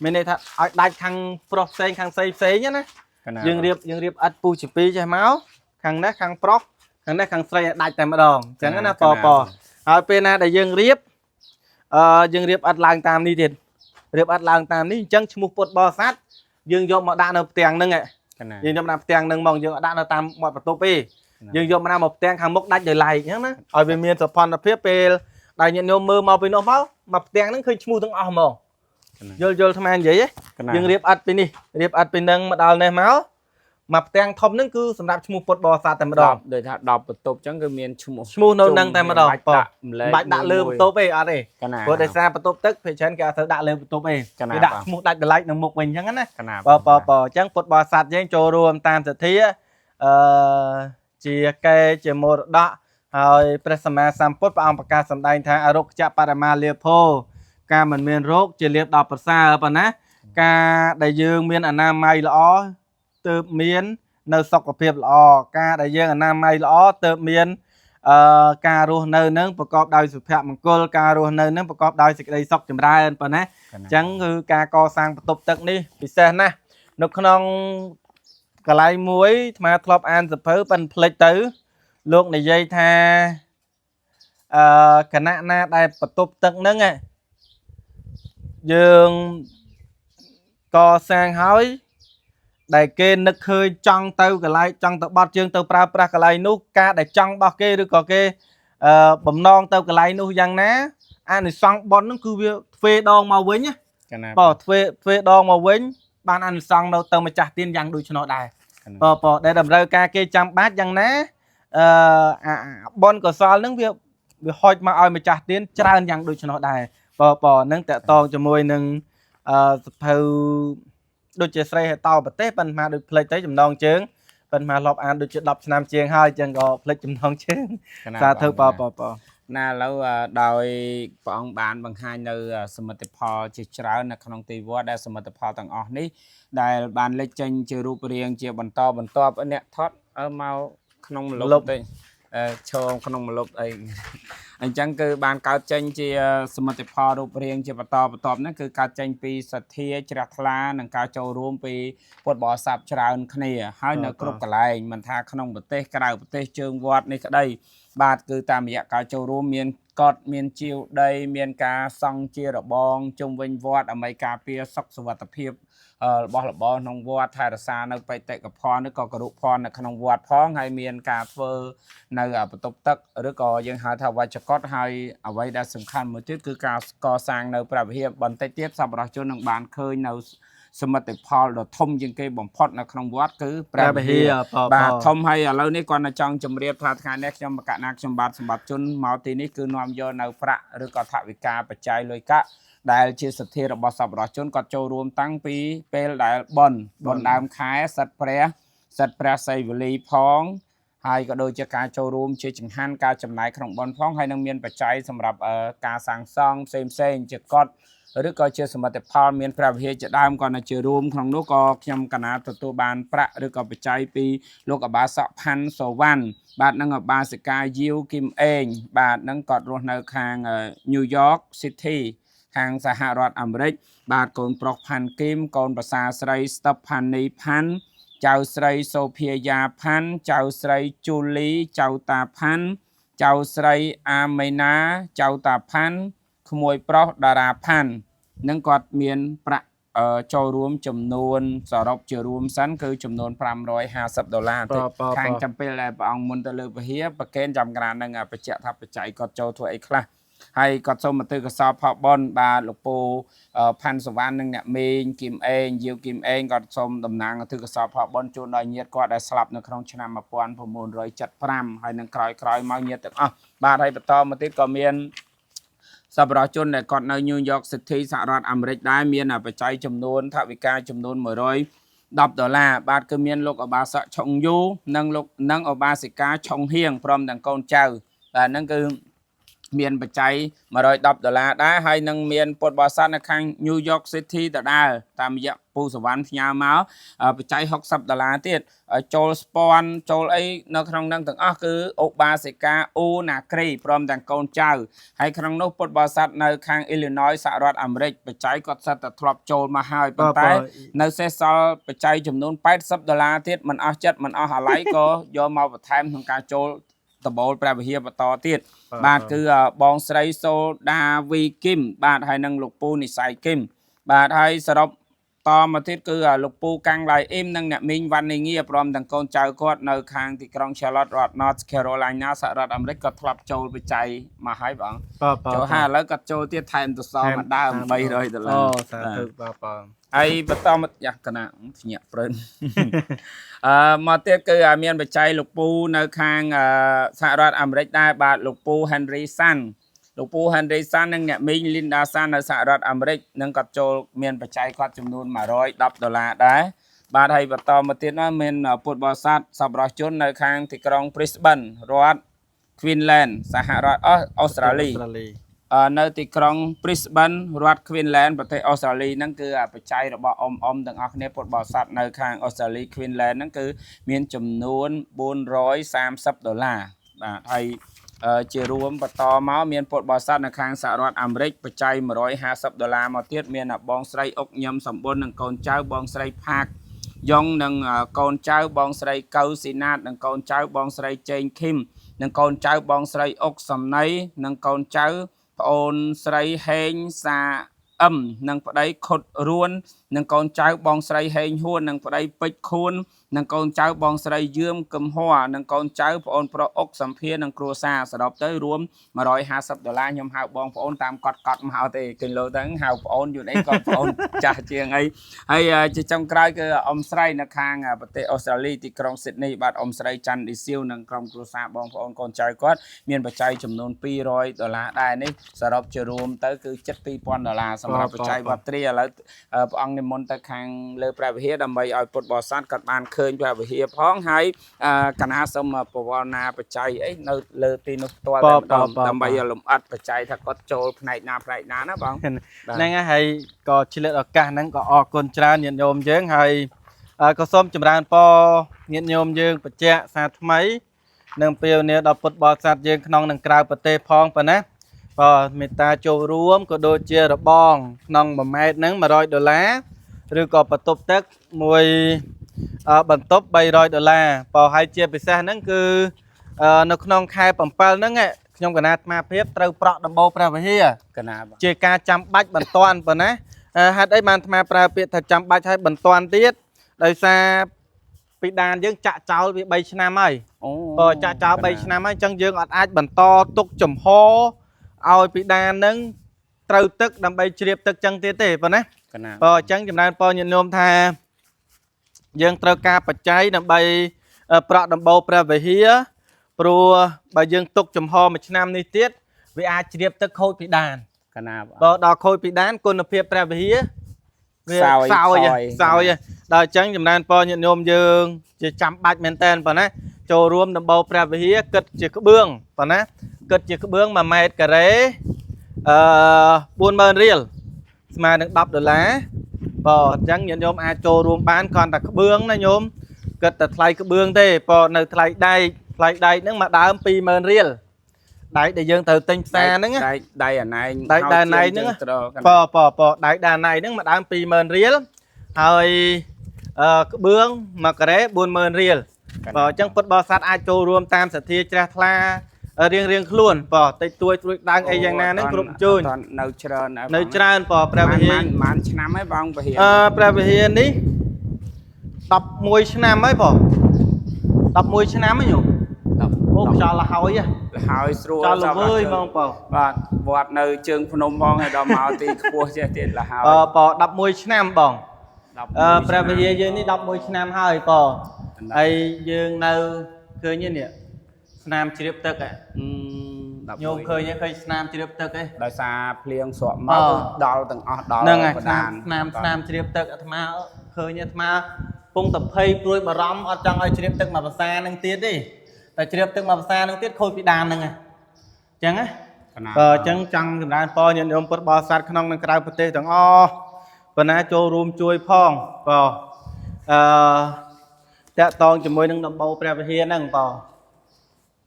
មានន័យថាឲ្យដាច់ខាងប្រុសផ្សេងខាងស្រីផ្សេងណា កណា យើងរៀបយើងរៀបឥតពុះជាពីរចេះមកខាងនេះខាងប្រុសខាងនេះខាងស្រីឲ្យដាច់តែម្ដងអញ្ចឹងណាប៉ប៉ហើយពេលណាដែលយើងរៀបយើងរៀបឥតឡើងតាមនេះទៀតរៀបឥតឡើងតាមនេះអញ្ចឹងឈ្មោះពុទ្ធបរិស័ទយើងយកមកដាក់នៅផ្ទាំងហ្នឹងឯង កណា យើងយកមកដាក់ផ្ទាំងហ្នឹងមកយើងអត់ដាក់នៅតាមមាត់បន្ទប់ទេយើងយកមកដាក់មកផ្ទាំងខាងមុខដាច់ដោយឡែកអញ្ចឹងណាឲ្យវាមានសោភ័ណភាពពេលដែលញាតិញោមមើលមកពីនោះមកមកផ្ទាំងហ្នឹងឃើញឈ្មោះទាំងអស់ហ្មងយល់យល់អាត្មានិយាយទេ កណា យើងរៀបអត់ពីនេះរៀបអត់ពីនឹងមកដល់នេះមកមកផ្ទាំងធំហ្នឹងគឺសម្រាប់ឈ្មោះពុទ្ធបរិស័ទតែម្ដង 10ដូចថា10បន្ទប់អញ្ចឹងគឺមានឈ្មោះ ឈ្មោះនៅនឹងតែម្ដង បាច់ដាក់ម្លែក បាច់ដាក់លើបន្ទប់ទេអត់ទេ កណា ព្រោះដោយសារបន្ទប់ទឹកភាគច្រើនគេអត់ត្រូវដាក់លើបន្ទប់ទេ កណា គេដាក់ បាទ ឈ្មោះដាច់ដោយឡែកនៅមុខវិញអញ្ចឹងណា កណា បបបអញ្ចឹងពុទ្ធបរិស័ទយើងចូលរួមតាមសទ្ធាអឺជាកេជាមរតកហើយព្រះសម្មាសម្ពុទ្ធព្រះអង្គប្រកាសសម្ដែងថាអរុក្ខបរមាលាភោការមិនមានរោគជាលាភដល់ប្រសើរប៉ុណ្ណាការដែលយើងមានអនាម័យល្អទើបមាននៅសុខភាពល្អការដែលយើងអនាម័យល្អទើបមានការរស់នៅនឹងប្រកបដោយសុភមង្គលការរស់នៅនឹងប្រកបដោយសេចក្តីសុខចម្រើនប៉ុណ្ណា អញ្ចឹងគឺការកសាងបន្ទប់ទឹកនេះពិសេសណាស់នៅក្នុងកន្លែងមួយអាត្មាធ្លាប់អានសភៅប៉ិនភ្លេចទៅ លោកនិយាយថាគណៈណាដែលបន្ទប់ទឹកហ្នឹងឯងយើងកសាងហើយដែលគេនឹកឃើញចង់ទៅកន្លែងចង់ទៅបត់ជើងទៅប្រើប្រាស់កន្លែងនោះការដែលចង់របស់គេឬក៏គេបំណងទៅកន្លែងនោះយ៉ាងណាអានិសង្សបុណ្យហ្នឹងគឺវាទ្វេដងមកវិញណា កណា បើទ្វេដងមកវិញបានអានិសង្សនៅទៅម្ចាស់ទានយ៉ាងដូច្នោះដែរបើបើដែលតម្រូវការគេចាំបាច់យ៉ាងណាអឺអាបុណ្យកុសលហ្នឹងវាវាហុចមកឲ្យម្ចាស់ទានច្រើនយ៉ាងដូច្នោះដែរបើបើហ្នឹងតកតងជាមួយនឹងសភៅដូចជាស្រីហេតោប្រទេសប៉ុន្មានដូចផ្លេចទៅចំណងជើងប៉ុន្មានលបអានដូចជា10ឆ្នាំជាងហើយចឹងក៏ផ្លេចចំណងជើង កណា សាធុបើបើបើ ណាឥឡូវដោយព្រះអង្គបានបង្ហាញនៅសមិទ្ធផលជាច្រើននៅក្នុងទីវត្តដែលសមិទ្ធផលទាំងអស់នេះដែលបានលេចចេញជារូបរាងជាបន្តបន្ទាប់អ្នកថតមកក្នុងម្លប់តិច ឈរក្នុងម្លប់អីអញ្ចឹងគឺបានកើតចេញជាសមិទ្ធផលរូបរាងជាបន្តបន្ទាប់ហ្នឹងគឺកើតចេញពីសទ្ធាជ្រះថ្លានិងការចូលរួមពីពុទ្ធបរិស័ទច្រើនគ្នាហើយនៅគ្រប់កន្លែងមិនថាក្នុងប្រទេសក្រៅប្រទេសជើងវត្តនេះក្តីបាទគឺតាមរយៈការចូលរួមមានកត់មានជាវដីមានការសង់ជារបងជុំវិញវត្តដើម្បីការពារសុខសុវត្ថិភាពរបស់របរក្នុងវត្តថែរក្សានៅបេតិកភណ្ឌឬក៏គរុភណ្ឌនៅក្នុងវត្តផងហើយមានការធ្វើនៅបន្ទប់ទឹកឬក៏យើងហៅថាវច្ចកុដហើយអ្វីដែលសំខាន់មួយទៀតគឺការកសាងនៅព្រះវិហារបន្តិចទៀតសប្បុរសជននឹងបានឃើញនៅសមិទ្ធផលដ៏ធំជាងគេបំផុតនៅក្នុងវត្តគឺព្រះវិហារ បាទធំហើយឥឡូវនេះគាត់នៅចង់ជម្រាបថាថ្ងៃនេះខ្ញុំបកណាខ្ញុំបាទសម្បត្តិជនមកទីនេះគឺនាំយកនៅប្រាក់ឬក៏ថវិកាបច្ច័យលុយកាក់ដែលជាសទ្ធារបស់សប្បុរសជនគាត់ចូលរួមតាំងពីពេលដែលបុណ្យបុណ្យដើមខែសិតព្រះសិតព្រះសីវលីផងហើយក៏ដូចជាការចូលរួមជាចង្ហាន់ការចំណាយក្នុងបុណ្យផងហើយនឹងមានបច្ច័យសម្រាប់ការសាងសង់ផ្សេងផ្សេងៗជាកត់ឬក៏ជាសមិទ្ធផលមានព្រះវិហារជាដើមក៏នៅជារួមក្នុងនោះក៏ខ្ញុំកណាទទួលបានប្រាក់ឬក៏បច្ច័យពីលោកអបាសកផាន់សូវ៉ាន់បាទនិងអបាសិកាយាវគឹមអេងបាទនឹងគាត់រស់នៅខាង New York City ខាងសហរដ្ឋអាមេរិកបាទកូនប្រុសផាន់គឹមកូនប្រសាស្រីស្តឹបផាន់នីផាន់ចៅស្រីសូភាយាផាន់ចៅស្រីជូលីចៅតាផាន់ចៅស្រីអាមេណាចៅតាផាន់ក្មួយប្រុសតារាផាន់នឹងគាត់មានប្រាក់ចូលរួមចំនួនសរុបជារួមសិនគឺចំនួន550ដុល្លារ បប ខាងចំពេលដែលព្រះអង្គមុនទៅលើពហិប្រកេនចំក្រាននឹងបញ្ជាក់ថាបច្ច័យគាត់ចូលធ្វើអីខ្លះហើយគាត់សូមមកទិកសលផលបុណ្យបាទលោកពូផាន់សវណ្ណនិងអ្នកមេងគឹមអេងយាវគឹមអេងគាត់សូមតំណាងទិកសលផលបុណ្យជូនដល់ញាតិគាត់ដែលស្លាប់នៅក្នុងឆ្នាំ1975ហើយនឹងក្រោយៗមកញាតិទាំងអស់បាទហើយបន្តមកទៀតក៏មានសប្បុរសជនដែលគាត់នៅ New York City សហរដ្ឋអាមេរិកដែរមានបច្ច័យចំនួនថវិកាចំនួន110ដុល្លារបាទគឺមានលោកអបាសកឆុងយូនិងលោកនិងអបាសិកាឆុងហៀងព្រមទាំងកូនចៅបាទហ្នឹងគឺមានបច្ច័យ110ដុល្លារដែរហើយនឹងមានពុទ្ធបរិស័ទនៅខាង New York City ដដែលតាមរយៈពូសវណ្ណផ្ញើមកបច្ច័យ60ដុល្លារទៀតចូលស្ពាន់ចូលអីនៅក្នុងនឹងទាំងអស់គឺឧបាសិកាអ៊ូណាគ្រីព្រមទាំងកូនចៅហើយក្នុងនោះពុទ្ធបរិស័ទនៅខាង Illinois សហរដ្ឋអាមេរិកបច្ច័យគាត់សិតតែធ្លាប់ចូលមកហើយប៉ុន្តែនៅសេសសល់បច្ច័យចំនួន80ដុល្លារទៀតមិនអស់ចិត្តមិនអស់អាល័យក៏យកមកបន្ថែមក្នុងការចូលដបូលព្រះវិហារបន្តទៀតបាទគឺបងស្រីសូដាវីគឹមបាទហើយនិងលោកពូនិស័យគឹមបាទហើយសរុបតមកទៀតគឺលោកពូកាំងឡៃអ៊ីមនិងអ្នកមីងវ៉ាន់នីងាព្រមទាំងកូនចៅគាត់នៅខាងទីក្រុង Charlotte រដ្ឋ North Carolina សហរដ្ឋអាមេរិកក៏ធ្លាប់ចូលបច្ច័យមកហើយបង បប ចូលហាឥឡូវគាត់ចូលទៀតថែមទៅសល់មួយដើម300ដុល្លារ អូសាធុបប ហើយបន្តមកយ៉ាកណាភ្ញាក់ព្រិន មកទៀតគឺមានបច្ច័យលោកពូនៅខាងសហរដ្ឋអាមេរិកដែរបាទលោកពូ Henry San លោកពូ Henry San និងអ្នកមីង Linda San នៅសហរដ្ឋអាមេរិកនឹងគាត់ចូលមានបច្ច័យគាត់ចំនួន110ដុល្លារដែរបាទហើយបន្តមកទៀតណាមានពុទ្ធបរិស័ទសប្បុរសជននៅខាងទីក្រុង Brisbane រដ្ឋ Queensland សហរដ្ឋអូស្ត្រាលី នៅទីក្រុង Brisbane រដ្ឋ Queensland ប្រទេសអូស្ត្រាលីហ្នឹងគឺបច្ច័យរបស់អ៊ំអ៊ំទាំងអស់គ្នាពុទ្ធបរិស័ទនៅខាងអូស្ត្រាលី Queensland ហ្នឹងគឺមានចំនួន430ដុល្លារបាទហើយជារួមបន្តមកមានពុទ្ធបរិស័ទនៅខាងសហរដ្ឋអាមេរិកបច្ច័យ150ដុល្លារមកទៀតមានបងស្រីអុកញឹមសម្បុននិងកូនចៅបងស្រីផាកយ៉ងនិងកូនចៅបងស្រីកៅស៊ីណាតនិងកូនចៅបងស្រីជេងឃីមនិងកូនចៅបងស្រីអុកសំណីនិងកូនចៅប្អូនស្រីហេងសាអឹមនិងប្តីខុតរួននិងកូនចៅបងស្រីហេងហួននិងប្តីពេជ្រខួននិងកូនចៅបងស្រីយឿមកឹមហួរនិងកូនចៅប្អូនប្រុសអុកសំភានិងគ្រួសារសរុបទៅរួម150ដុល្លារខ្ញុំហៅបងប្អូនតាមកត់កត់មកទេឃើញលោទៅហៅប្អូនយូរអីក៏ប្អូនចាស់ជាងអីហើយជាចុងក្រោយគឺអ៊ំស្រីនៅខាងប្រទេសអូស្ត្រាលីទីក្រុងស៊ីដនីបាទអ៊ំស្រីច័ន្ទឌីសៀវនិងក្រុមគ្រួសារបងប្អូនកូនចៅគាត់មានបច្ច័យចំនួន200ដុល្លារដែរនេះសរុបជារួមទៅគឺជិត2000ដុល្លារសម្រាប់បច្ច័យវត្តទ្រាឥឡូវព្រះអង្គនិមន្តទៅខាងលើព្រះវិហារដើម្បីឲ្យពុទ្ធបរិស័ទគាត់បានឃើញព្រះវិហារផងហើយកណាសូមពវរណាបច្ច័យអីនៅលើទីនោះផ្ទាល់តែម្ដងដើម្បីឲ្យលំអិតបច្ច័យថាគាត់ចូលផ្នែកណាផ្នែកណាណាបង ហ្នឹងហើយក៏ឆ្លៀតឱកាសហ្នឹងក៏អរគុណច្រើនញាតិញោមយើងហើយក៏សូមចម្រើនពរញាតិញោមយើងបច្ចៈសាថ្មី និងពាវនាវដល់ពុទ្ធបរិស័ទយើងក្នុងនិងក្រៅប្រទេសផងប៉ុណ្ណាបាទមេត្តាចូលរួមក៏ដូចជារបងក្នុង1ម៉ែត្រហ្នឹង100ដុល្លារឬក៏បន្ទប់ទឹកមួយបន្ទប់300ដុល្លារបើហើយជាពិសេសហ្នឹងគឺនៅក្នុងខែ7ហ្នឹងខ្ញុំកណាអាត្មាភាពត្រូវប្រក់ដំបូលព្រះវិហារ កណាបាទ ជាការចាំបាច់បន្ទាន់ប៉ុណ្ណាហេតុអីបានអាត្មាប្រើពាក្យថាចាំបាច់ឲ្យបន្ទាន់ទៀតដោយសារពីដានយើងចាក់ចោលវា3ឆ្នាំហើយ អូ បើចាក់ចោល3ឆ្នាំហើយអញ្ចឹងយើងអត់អាចបន្តទុកចំហឲ្យពីដានហ្នឹងត្រូវទឹកដើម្បីជ្រាបទឹកចឹងទៀតទេប៉ុណ្ណា កណា បើអញ្ចឹងចម្រើនពរញាតិញោមថាយើងត្រូវការបច្ច័យដើម្បីប្រក់ដំបូលព្រះវិហារព្រោះបើយើងទុកចំហមួយឆ្នាំនេះទៀតវាអាចជ្រាបទឹកខូចពីដានក ណា បើដល់ខូចពីដានគុណភាពព្រះវិហារវា ខ្សោយ ខ្សោយ ខ្សោយ ខ្សោយដល់អញ្ចឹងចម្រើនពរញាតិញោមយើងជាចាំបាច់មែនតើប៉ុណ្ណាចូលរួមដំបូលព្រះវិហារគិតជាក្បឿងប៉ុណ្ណាគិតជាក្បឿង1ម៉ែត្រការ៉េអឺ40000រៀលស្មើនឹង10ដុល្លារបើអញ្ចឹងញាតិញោមអាចចូលរួមបានគ្រាន់តែក្បឿងណាញោមគិតតែថ្លៃក្បឿងទេបើនៅថ្លៃដែកថ្លៃដែកហ្នឹងមួយដើម20000រៀលដែកដែលយើងត្រូវទិញផ្សារហ្នឹងណា ដៃដៃអាណែង ដៃដៃអាណែងហ្នឹង ជើត្រកណា បបបដៃដាណៃហ្នឹងមួយដើម20000រៀលហើយក្បឿងមួយការ៉េ40000រៀលបើអញ្ចឹងពុទ្ធបរិស័ទអាចចូលរួមតាមសទ្ធាជ្រះថ្លារៀងរៀងខ្លួនបើតិចតួចត្រួយដើងអីយ៉ាងណាហ្នឹងគ្រប់ជូន អត់នៅច្រើនដែរ នៅច្រើនបើព្រះវិហារ ប៉ុន្មានឆ្នាំហើយបងវិហារ ព្រះវិហារនេះ11ឆ្នាំហើយបង11ឆ្នាំហើយញោមអូខ្យល់លហើយហ៎ លហើយស្រួល ខ្យល់ល្វើយហ្មងបង បាទវត្តនៅជើងភ្នំផងហើយដល់មកទីខ្ពស់ចេះទៀតលហើយ អឺបើ11ឆ្នាំបង 11 ព្រះវិហារយើងនេះ11ឆ្នាំហើយបងហើយយើងនៅឃើញទេនេះស្នាមជ្រាបទឹកហ៎ អឺ ញោមឃើញទេឃើញស្នាមជ្រាបទឹកទេ ដោយសារភ្លៀងស្រក់មក អ គឺដល់ទាំងអស់ដល់ ហ្នឹងហើយ បដាន ស្នាមស្នាមស្នាមជ្រាបទឹកអាត្មាឃើញអាត្មាពងតែភ័យព្រួយបារម្ភអត់ចង់ឲ្យជ្រាបទឹកមកភាសានឹងទៀតទេតែជ្រាបទឹកមកភាសានឹងទៀតខូចពីដានហ្នឹងហ៎អញ្ចឹងណា កណា បើអញ្ចឹងចង់ចម្រើនពរញាតិញោមពុទ្ធបរិស័ទក្នុងនិងក្រៅប្រទេសទាំងអស់ប៉ុណ្ណាចូលរួមជួយផងបើអឺតាក់តងជាមួយនឹងដំបូលព្រះវិហារហ្នឹងបើ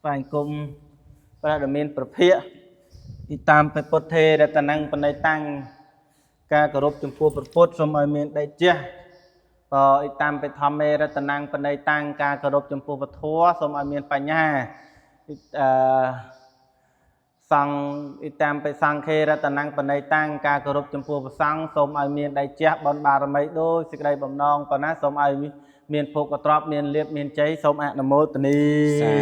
បាញ់គុំព្រះដ៏មានប្រភិយទីតាមព្រះពុទ្ធេរតនំបណិតាំងការគោរពចំពោះព្រះពុទ្ធសូមឲ្យមានដេជះបើអ៊ីតាមបធម្មេរតនំបណិតាំងការគោរពចំពោះពធសូមឲ្យមានបញ្ញាអឺ សង្ឃអ៊ីតាមបិសង្ឃេរតនំបណិតាំងការគោរពចំពោះព្រះសង្ឃសូមឲ្យមានដៃជះបុណ្យបារមីដោយសេចក្តីបំណងប៉ុណ្ណាសូមឲ្យមានភោគទ្រព្យមានលាភមានជ័យសូមអនុមោទនី សា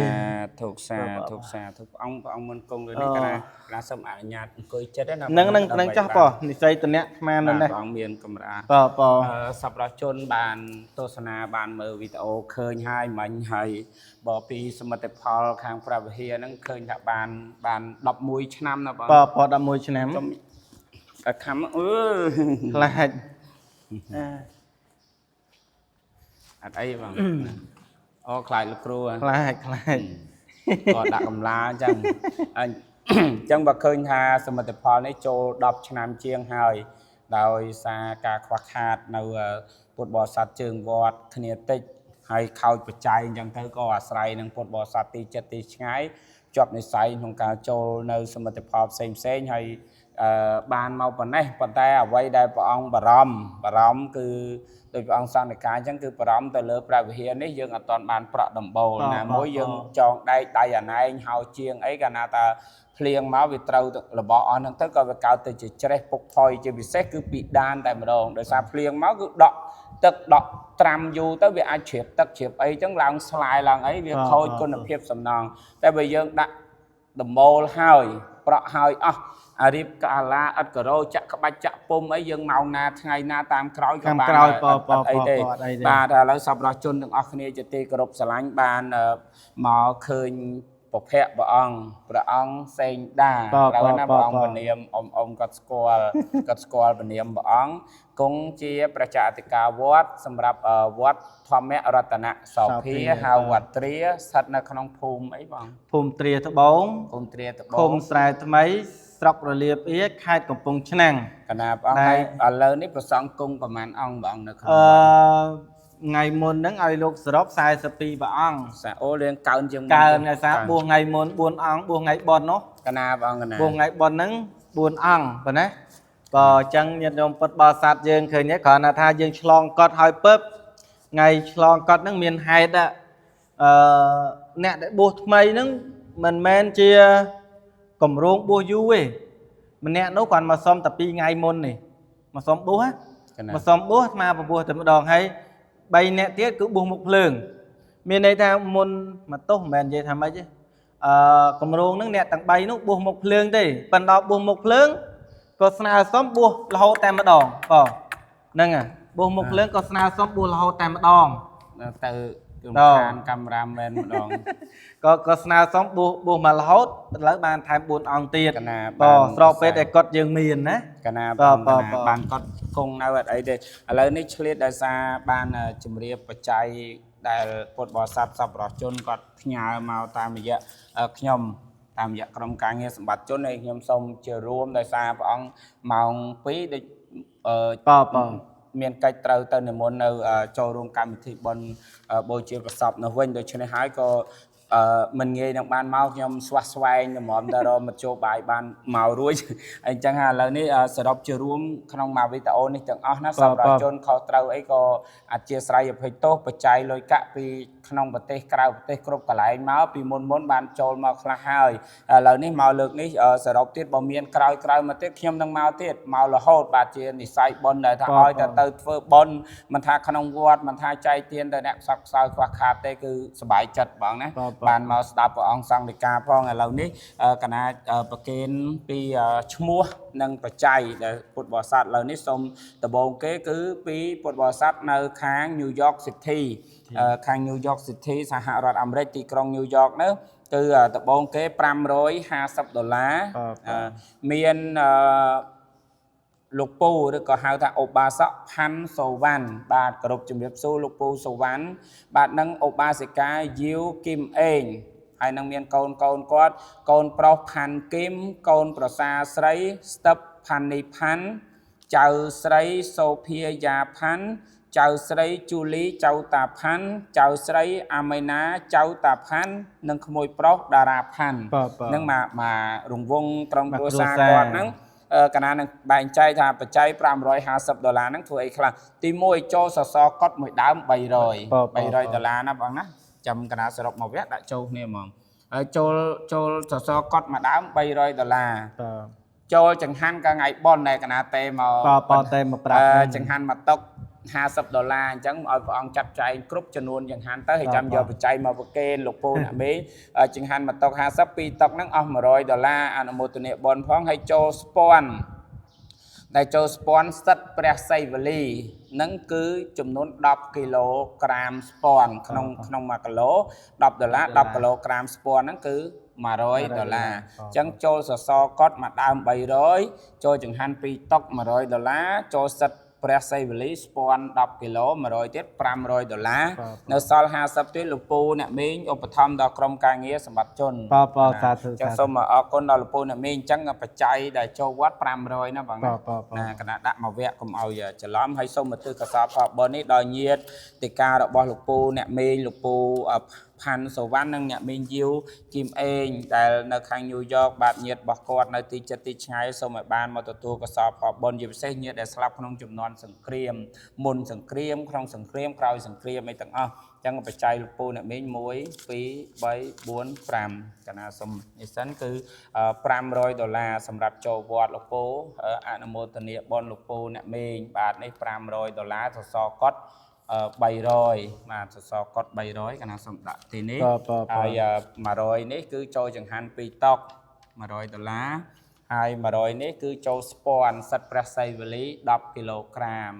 ធុសាធុសាធុព្រះអង្គព្រះអង្គមុនគង់លើនេះកណាកណាសូមអនុញ្ញាតអង្គុយចិត្តណា នឹងនឹងនឹងចាស់ប៉និស័យតនៈអាត្មានៅនេះ ព្រះអង្គមានកម្រា ប៉ប៉ សប្បុរសជនបានទស្សនាបានមើលវីដេអូឃើញហើយមិញហើយបើពីសមិទ្ធផលខាងព្រះវិហារហ្នឹងឃើញថាបានបាន11ឆ្នាំណាបង ប៉ប៉11ឆ្នាំ ខ្ញុំអត់ខំអឺ ខ្លាច អត់អីបងអូខ្លាចលោកគ្រូហ៎ ខ្លាចខ្លាច គាត់ដាក់កម្លាអញ្ចឹងអញ្ចឹងបើឃើញថាសមិទ្ធផលនេះចូល10ឆ្នាំជាងហើយដោយសារការខ្វះខាតនៅពុទ្ធបរិស័ទជើងវត្តគ្នាតិចហើយខោចបច្ច័យអញ្ចឹងទៅក៏អាស្រ័យនឹងពុទ្ធបរិស័ទទីចិត្តទីឆ្ងាយជាប់និស័យក្នុងការចូលនៅសមិទ្ធផលផ្សេងផ្សេងៗហើយបានមកប៉ុណ្ណេះប៉ុន្តែអ្វីដែលព្រះអង្គបារម្ភបារម្ភគឺដោយព្រះអង្គសន្និកាអញ្ចឹងគឺបារម្ភទៅលើព្រះវិហារនេះយើងអត់ទាន់បានប្រក់ដំបូលណាមួយយើងចងដែកដៃអាណែងហៅជាងអីកាលណាតើភ្លៀងមកវាត្រូវរបស់អស់ហ្នឹងទៅក៏វាកើតទៅជាច្រេះពុកផុយជាពិសេសគឺពីដានតែម្ដងដោយសារភ្លៀងមកគឺដក់ទឹកដក់ត្រាំយូរទៅវាអាចជ្រាបទឹកជ្រាបអីចឹងឡើងស្លាយឡើងអីវាខូចគុណភាពសំណង់តែបើយើងដាក់ដំបូលហើយប្រក់ហើយអស់អារៀបកាឡាឥតការ៉ូចាក់ក្បាច់ចាក់ពុំអីយើងម៉ោងណាថ្ងៃណាតាមក្រោយក៏ ខាង បាន ក្រោយប៉ ដែរ ប៉ អត់អីទេ ប៉អត់អីទេ បាទឥឡូវសប្បុរសជនទាំងអស់គ្នាជាទីគោរពស្រឡាញ់បានមកឃើញពភៈព្រះអង្គព្រះអង្គសេងដាត្រូវណាព្រះអង្គពនាមអ៊ំអ៊ំគាត់ស្គាល់គាត់ស្គាល់ពនាមព្រះអង្គគង់ជាប្រជាអធិការវត្តសម្រាប់វត្តធម្មរតនសោភាហៅវត្តទ្រាស្ថិតនៅក្នុងភូមិអីបង ភូមិទ្រាត្បូង ភូមិទ្រាត្បូ ឃុំ ង ស្រែថ្មីស្រុករលាប្អៀខេត្តកំពង់ឆ្នាំង កណាព្រះអង្គ ដែល ហើយឥឡូវនេះព្រះសង្ឃគង់ប្រមាណអង្គព្រះអង្គនៅក្នុង អឺ ថ្ងៃមុនហ្នឹងឲ្យលោកសរុប42ព្រះអង្គ សាអូរៀងកើនជាងមុន កើនដោយសារបួសថ្ងៃមុន4អង្គបួសថ្ងៃបុណ្យនោះ កណាព្រះអង្គកណា បួសថ្ងៃបុណ្យហ្នឹង4អង្គប៉ុណ្ណាបើអញ្ចឹងញាតិញោមពុទ្ធបរិស័ទយើងឃើញទេគ្រាន់តែថាយើងឆ្លងកត់ហើយពឹបថ្ងៃឆ្លងកត់ហ្នឹងមានហេតុអឺអ្នកដែលបួសថ្មីហ្នឹងមិនមែនជាកម្រងបួសយូរទេម្នាក់នោះគាត់មកសុំតែ2ថ្ងៃមុននេះមកសុំបួសណា កណា មកសុំបួសអាត្មាបបួសតែម្ដងហើយ3នាក់ទៀតគឺបួសមុខភ្លើង មានន័យថាមុនមកទោសមិនមែននិយាយថាម៉េចទេអឺកម្រងហ្នឹងអ្នកទាំង3នោះបួសមុខភ្លើងទេប៉ុន្តែដល់បួសមុខភ្លើងក៏ស្នើសុំបួសរហូតតែម្ដងបងហ្នឹងហើយបួសមុខភ្លើងក៏ស្នើសុំបួសរហូតតែម្ដង ទៅរំ ដល់ ខានកាមេរ៉ាមែនម្ដង ក៏ស្នើសុំបួសបួសមករហូតឥឡូវបានថែម4អង្គទៀត កណា បងស្របពេលដែលគាត់យើងមានណា កណា បាទ បងក បាទ ណាបានគាត់គង់នៅអត់អីទេឥឡូវនេះឆ្លៀតដោយសារបានជំរាបបច្ច័យដែលពុទ្ធបរិស័ទសប្បុរសជនគាត់ផ្ញើមកតាមរយៈខ្ញុំតាមរយៈក្រុមការងារសម្បត្តិជនហើយខ្ញុំសូមជារួមដោយសារព្រះអង្គម៉ោង2ដូចអឺ បាទបង មានកិច្ចត្រូវទៅនិមន្តនៅចូលរួមកម្មវិធីបុណ្យបូជាប្រសពនោះវិញដូច្នេះហើយក៏មិនងាយនឹងបានមកខ្ញុំស្វះស្វែងតម្រាំតែរកមធ្យោបាយបានមករួចអញ្ចឹងឥឡូវនេះសរុបជារួមក្នុងមួយវីដេអូនេះទាំងអស់ណាសម្រាប់ជនខុសត្រូវអីក៏អធិស្ឋានអភ័យទោសបច្ច័យលុយកាក់ពីក្នុងប្រទេសក្រៅប្រទេសគ្រប់កន្លែងមកពីមុនមុនបានចូលមកខ្លះហើយឥឡូវនេះមកលើកនេះសរុបទៀតបើមានក្រោយក្រោយមកទៀតខ្ញុំនឹងមកទៀតមករហូតបាទជានិស័យបុណ្យដែលថាឲ្យតែទៅធ្វើបុណ្យមិនថាក្នុងវត្តមិនថាចែកទានទៅអ្នកផ្សព្វផ្សាយខ្វះខាតទេគឺសប្បាយចិត្តបងណាបានមកស្ដាប់ព្រះអង្គសង្ឃដីកាផងឥឡូវនេះកណាប្រគេនពីឈ្មោះនិងបច្ច័យដែលពុទ្ធបរិស័ទឥឡូវនេះសូមដំបូងគេគឺពីពុទ្ធបរិស័ទនៅខាង New York City ខាង New York City សហរដ្ឋអាមេរិកទីក្រុង New York នោះគឺដំបូងគេ550ដុល្លារមានលោកពូឬក៏ហៅថាឧបាសកផាន់សូវ៉ាន់បាទគោរពជំរាបសួរលោកពូសូវ៉ាន់បាទនិងឧបាសិកាយាវគឹមអេងហើយនឹងមានកូនកូនគាត់កូនប្រុសផាន់គឹមកូនប្រសាស្រីស្ទឹបផាន់នីផាន់ចៅស្រីសូភាយ៉ាផាន់ចៅស្រីជូលីចៅតាផាន់ចៅស្រីអាមីណាចៅតាផាន់និងក្មួយប្រុសតារាផាន់នឹងមករង្វង់ក្រុមគ្រួសារគាត់ហ្នឹងកណានឹងបែងចែកថាបច្ច័យ550ដុល្លារហ្នឹងធ្វើអីខ្លះទី1ចូលសសរកត់មួយដើម300 300ដុល្លារណាបងណាចាំកណាសរុបមកវគ្គដាក់ចូលគ្នាហ្មងហើយចូលចូលសសរកត់មួយដើម300ដុល្លារចូលចង្ហាន់ក៏ថ្ងៃប៉ុនដែរកណាទេមក បទេមកប្រាប់ ចង្ហាន់មកតុក50ដុល្លារអញ្ចឹងឲ្យព្រះអង្គចាត់ចែងគ្រប់ចំនួនចង្ហាន់ទៅហើយចាំយកបច្ច័យមកប្រគេនលោកពូអ្នកមេចង្ហាន់មកតុក50ពីរតុកហ្នឹងអស់100ដុល្លារអនុមោទនាបុណ្យផងហើយចូលស្ពាន់ដែលចូលស្ពាន់ស្ថិតព្រះសីវលីនឹងគឺចំនួន10គីឡូក្រាមស្ពាន់ក្នុងក្នុង1គីឡូ10ដុល្លារ10គីឡូក្រាមស្ពាន់ហ្នឹងគឺ100ដុល្លារអញ្ចឹងចូលសសរកត់មួយដើម300ចូលចង្ហាន់2តុក100ដុល្លារចូលសិតព្រះសីវលីស្ពាន់10គីឡូ100ទៀត500ដុល្លារនៅសល់50ទៀតលោកពូអ្នកមីងឧបត្ថម្ភដល់ក្រុមការងារសម្បត្តិជន បាទបាទសាធុ ចឹងសូមអរគុណដល់លោកពូអ្នកមីងអញ្ចឹងបច្ច័យដែលចូលវត្ត500ណាបងណាណាគណៈដាក់មកវគ្គកុំឲ្យច្រឡំហើយសូមមកទិសកសលផលបុណ្យនេះដល់ញាតិតិការបស់លោកពូអ្នកមីងលោកពូផាន់សូវ៉ាន់និងអ្នកមីងយាវគីមអេងដែលនៅខាងញូវយ៉កបាទញាតិរបស់គាត់នៅទីជិតទីឆ្ងាយសូមឲ្យបានមកទទួលកសលផលបុណ្យជាពិសេសញាតិដែលស្លាប់ក្នុងចំនួនសង្គ្រាមមុនសង្គ្រាមក្នុងសង្គ្រាមក្រោយសង្គ្រាមអីទាំងអស់ចឹងបច្ច័យលោកពូអ្នកមីង1 2 3 4 5កណាសុំនេះសិនគឺ500ដុល្លារសម្រាប់ចូលវត្តលោកពូអនុមោទនាបុណ្យលោកពូអ្នកមីងបាទនេះ500ដុល្លារសសរកត់300បាទសសរកត់300កណាសុំដាក់ទីនេះហើយ100នេះគឺចូលចង្ហាន់2តុក100ដុល្លារហើយ100នេះគឺចូលស្ពាន់សិតព្រះសីវលី10គីឡូក្រាម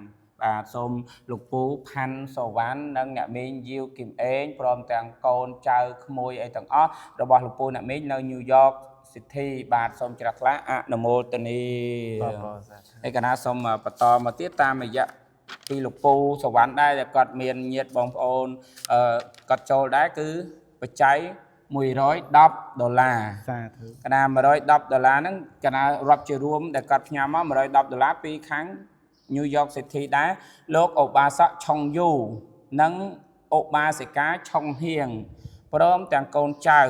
បាទសូមលោកពូផាន់សូវ៉ាន់និងអ្នកមីងយាវគឹមអេងព្រមទាំងកូនចៅក្មួយអីទាំងអស់របស់លោកពូអ្នកមីងនៅញូវយ៉ក City បាទសូមជ្រះថ្លាអនុមោទនាហើយកណាសូមបន្តមកទៀតតាមរយៈពីលោកពូសវណ្ណដែរដែលគាត់មានញាតិបងប្អូនគាត់ចូលដែរគឺបច្ច័យ110ដុល្លារ សាធុ កណា110ដុល្លារហ្នឹងកណារាប់ជារួមដែលគាត់ផ្ញើមក110ដុល្លារពីខាង New York City ដែរលោកឧបាសកឆុងយូ និងឧបាសិកាឆុងហៀងព្រមទាំងកូនចៅ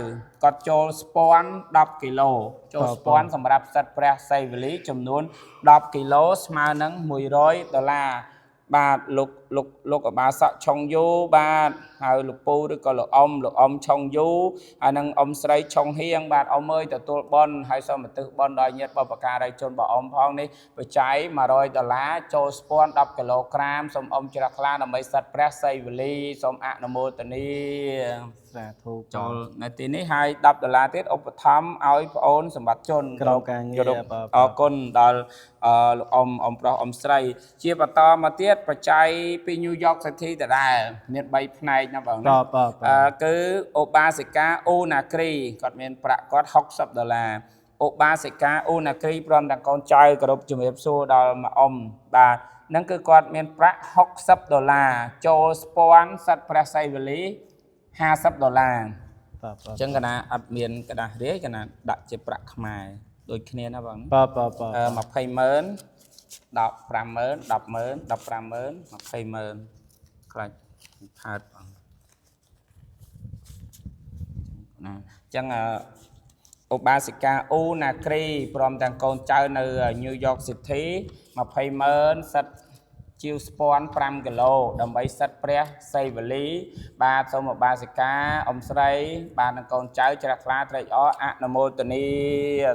គាត់ចូលស្ពាន់10គីឡូចូលស្ពាន់សម្រាប់សិទ្ធិព្រះសីវលីចំនួន10គីឡូស្មើនឹង100ដុល្លារបាទលោកលោកលោកអបាសកឆុងយូបាទហើយលោកពូឬក៏លោកអ៊ំលោកអ៊ំឆុងយូហើយនឹងអ៊ំស្រីឆុងហៀងបាទអ៊ំអើយទទួលបុណ្យហើយសូមឧទ្ទិសបុណ្យដល់ញាតិបុព្វការីជនរបស់អ៊ំផងនេះបច្ច័យ100ដុល្លារចូលស្ពាន់10គីឡូក្រាមសូមអ៊ំជ្រះថ្លាដើម្បីសិទ្ធិព្រះសីវលីសូមអនុមោទនា សាធុ ចូលនៅទីនេះហើយ10ដុល្លារទៀតឧបត្ថម្ភឲ្យប្អូនសម្បត្តិជន ក្រុមការងារ គោរព បាទ អរគុណដល់លោកអ៊ំអ៊ំប្រុសអ៊ំស្រី ជាបន្តមកទៀតបច្ច័យពី New York City ដដែលមាន3ផ្នែកណាបងណា បាទបាទបាទ គឺឧបាសិកាអូណាគ្រីគាត់មានប្រាក់គាត់60ដុល្លារឧបាសិកាអូណាគ្រីព្រមទាំងកូនចៅគោរពជំរាបសួរដល់ម៉ាអ៊ំបាទហ្នឹងគឺគាត់មានប្រាក់60ដុល្លារចូលស្ពាន់សិទ្ធិព្រះសីវលី50ដុល្លារ បាទបាទ អញ្ចឹងកណាអត់មានกระดาษរាយកណាដាក់ជាប្រាក់ខ្មែរដូចគ្នាណាបង បាទបាទបាទ អឺ20ម៉ឺន15ម៉ឺន10ម៉ឺន15ម៉ឺន20ម៉ឺនខ្លាចផើតបងណាអញ្ចឹងអឺឧបាសិកាអូណាគ្រីព្រមទាំងកូនចៅនៅ New York City 20ម៉ឺនសិទ្ធជាវស្ពាន់5គីឡូដើម្បីសិទ្ធព្រះសីវលី បាទសូមឧបាសិកាអ៊ំស្រី បាទនិងកូនចៅជ្រះថ្លាត្រេកអរអនុមោទនា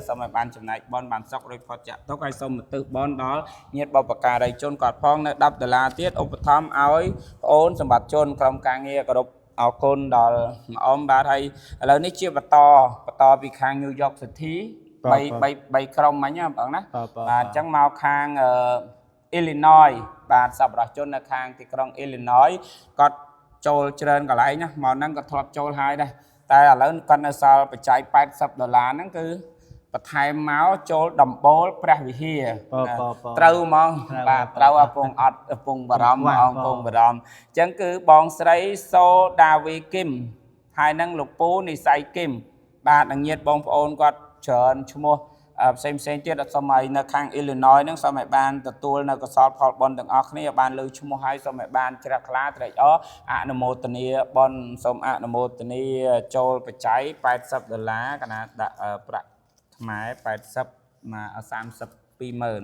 សូមឲ្យបានចំណែកបុណ្យបានសុខរួចផុតចាកទុក្ខហើយសូមឧទ្ទិសបុណ្យដល់ញាតិបុព្វការីជនគាត់ផងនៅ10ដុល្លារទៀតឧបត្ថម្ភឲ្យប្អូនសម្បត្តិជនក្រុមការងារគោរពអរគុណដល់អ៊ំបាទហើយឥឡូវនេះជាបន្តបន្តពីខាង New York City 3 3 3ក្រុមមិញណាបងណា បាទ បាទអញ្ចឹងមកខាងអឺ Illinois បាទសប្បុរសជននៅខាងទីក្រុង Illinois គាត់ចូលច្រើនកន្លែងណាមកហ្នឹងក៏ធ្លាប់ចូលហើយដែរតែឥឡូវគាត់នៅសល់បច្ច័យ80ដុល្លារហ្នឹងគឺបន្ថែមមកចូលដំបូលព្រះវិហារ បាទបាទបាទ ត្រូវហ្មង ត្រូវ បាទត្រូវអពងអត់អពងបារម្ភ បាទ អងពងបារម្ភអញ្ចឹងគឺបងស្រីសូដាវីគឹមហើយនឹងលោកពូនិស័យគឹមបាទនឹងញាតិបងប្អូនគាត់ច្រើនឈ្មោះផ្សេងផ្សេងៗទៀតអត់សូមឲ្យនៅខាង Illinois ហ្នឹងសូមឲ្យបានទទួលនៅកុសលផលបុណ្យទាំងអស់គ្នាបានលើឈ្មោះហើយសូមឲ្យបានជ្រះថ្លាត្រេកអរអនុមោទនាបុណ្យសូមអនុមោទនាចូលបច្ច័យ80ដុល្លារកណាដាក់ប្រាក់ខ្មែរ80មក32ម៉ឺន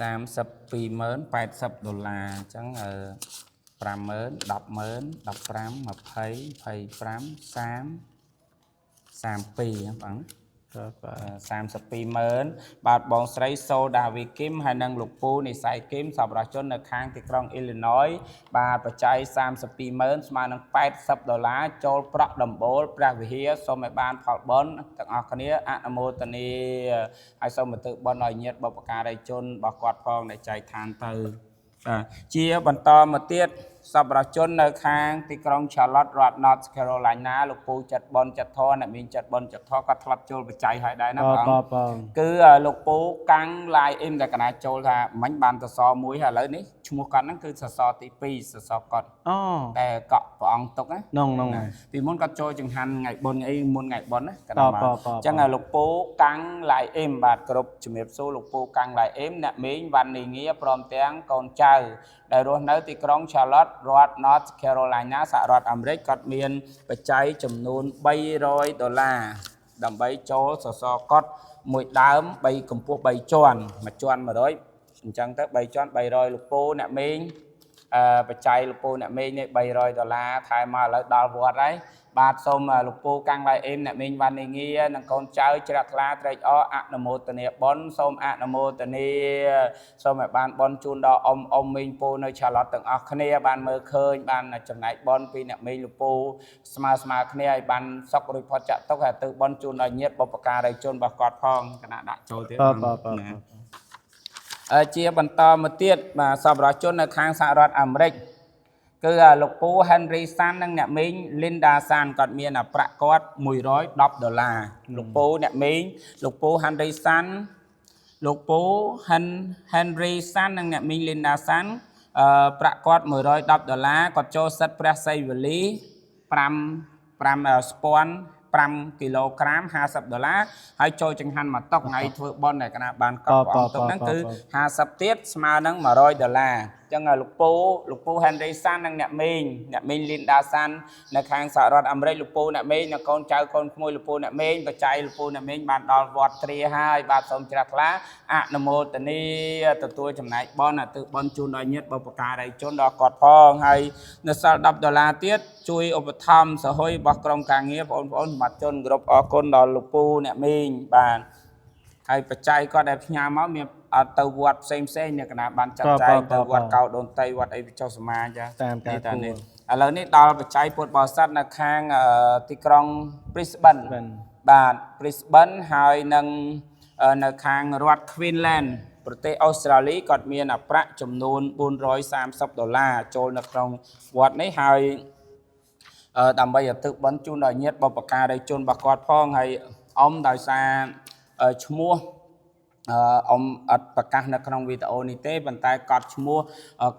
32ម៉ឺន80ដុល្លារអញ្ចឹងអឺ5ម៉ឺន10ម៉ឺន15 20 25 30 32ហ្នឹងបង បាទបាទ 32ម៉ឺនបាទបងស្រីសូដាវីគឹមហើយនិងលោកពូនិស័យគឹមសប្បុរសជននៅខាងទីក្រុងអ៊ីលីណយបាទបច្ច័យ32ម៉ឺនស្មើនឹង80ដុល្លារចូលប្រក់ដំបូលព្រះវិហារសូមឲ្យបានផលបុណ្យទាំងអស់គ្នាអនុមោទនាហើយសូមឧទ្ទិសបុណ្យឲ្យញាតិបុព្វការីជនរបស់គាត់ផងដែលចែកឋានទៅបាទជាបន្តមកទៀតសប្បុរសជននៅខាងទីក្រុង Charlotte រដ្ឋ North Carolina លោកពូចិត្តបុណ្យចិត្តធម៌អ្នកមានចិត្តបុណ្យចិត្តធម៌គាត់ធ្លាប់ចូលបច្ច័យហើយដែរណា បាទ បង បាទបាទ គឺលោកពូកាំងឡាយអ៊ីមតែកណាចូលថាមិញបានសសរមួយហើយឥឡូវនេះឈ្មោះគាត់ហ្នឹងគឺសសរទី2សសរគាត់ អូ តែកក់ព្រះអង្គទុកណា នងនងហើយ ពីមុនគាត់ចូលចង្ហាន់ថ្ងៃបុណ្យអីមុនថ្ងៃបុណ្យណាកណា បាទ មក បាទបាទ អញ្ចឹងលោកពូកាំងឡាយអ៊ីមបាទគ្រប់ជំរាបសួរលោកពូកាំងឡាយអ៊ីមអ្នកមីងវ៉ាន់នីងាព្រមទាំងកូនចៅដែលរស់នៅទីក្រុង Charlotte រដ្ឋ North Carolina សហរដ្ឋអាមេរិកគាត់មានបច្ច័យចំនួន300ដុល្លារដើម្បីចូលសសរកត់មួយដើម3កម្ពស់3ជាន់មួយជាន់100អញ្ចឹងទៅ3ជាន់300លោកពូអ្នកមីង បច្ច័យលោកពូអ្នកមេងនេះ300ដុល្លារថែមមកឥឡូវដល់វត្តហើយបាទសូមលោកពូកាំងឡៃអេមអ្នកមេងវ៉ាន់នីងានិងកូនចៅជ្រះថ្លាត្រេកអរអនុមោទនាបុណ្យសូមអនុមោទនាសូមឲ្យបានបុណ្យជូនដល់អ៊ំអ៊ំមេងពូនៅឆាឡតទាំងអស់គ្នាបានមើលឃើញបានចំណែកបុណ្យពីអ្នកមេងលោកពូស្មើស្មើគ្នាឲ្យបានសុខរួចផុតចាកទុក្ខហើយទៅបុណ្យជូនដល់ញាតិបុព្វការីជនរបស់គាត់ផងគណៈដាក់ចូលទៀត បាទបាទបាទ ណា ជាបន្តមកទៀតបាទសប្បុរសជននៅខាងសហរដ្ឋអាមេរិកគឺលោកពូ Henry San និងអ្នកមីង Linda San គាត់មានប្រាក់គាត់110ដុល្លារលោកពូអ្នកមីងលោកពូ Henry San លោកពូ Henry San និងអ្នកមីង Linda San ប្រាក់គាត់110ដុល្លារគាត់ចូលសិទ្ធិព្រះសីវលី5 5ស្ពាន់ 5គីឡូក្រាម50ដុល្លារហើយចូលចង្ហាន់មកតុកថ្ងៃធ្វើបុណ្យដែលកណាបានកត់ព្រះអង្គទុកហ្នឹងគឺ50ទៀតស្មើនឹង100ដុល្លារអញ្ចឹងលោកពូលោកពូ Henry San និងអ្នកមីងអ្នកមីង Linda San នៅខាងសហរដ្ឋអាមេរិកលោកពូអ្នកមីងនិងកូនចៅកូនក្មួយលោកពូអ្នកមីងបច្ច័យលោកពូអ្នកមីងបានដល់វត្តទ្រាហើយបាទសូមជ្រះថ្លាអនុមោទនាទទួលចំណែកបុណ្យឧទ្ទិសបុណ្យជូនដល់ញាតិបុព្វការីជនដល់គាត់ផងហើយនៅសល់10ដុល្លារទៀតជួយឧបត្ថម្ភសហុយរបស់ក្រុមការងារបងប្អូនសម្បត្តិជនគោរពអរគុណដល់លោកពូអ្នកមីងបាទហើយបច្ច័យគាត់ដែលផ្ញើមកមានអត់ទៅវត្តផ្សេងផ្សេងអ្នកកណាបានចាត់ចែងទៅវត្តកោដូនតីវត្តអីវិចុសមាចា តាមការគួរ នេះឥឡូវនេះដល់បច្ច័យពុទ្ធបរិស័ទនៅខាងទីក្រុង Brisbane បាទ Brisbane ហើយនឹងនៅខាងរដ្ឋ Queensland ប្រទេសអូស្ត្រាលីគាត់មានប្រាក់ចំនួន430ដុល្លារចូលនៅក្នុងវត្តនេះហើយដើម្បីឧទ្ទិសបុណ្យជូនដល់ញាតិបុព្វការីជនរបស់គាត់ផងហើយអ៊ំដោយសារឈ្មោះអ៊ំអត់ប្រកាសនៅក្នុងវីដេអូនេះទេប៉ុន្តែកត់ឈ្មោះ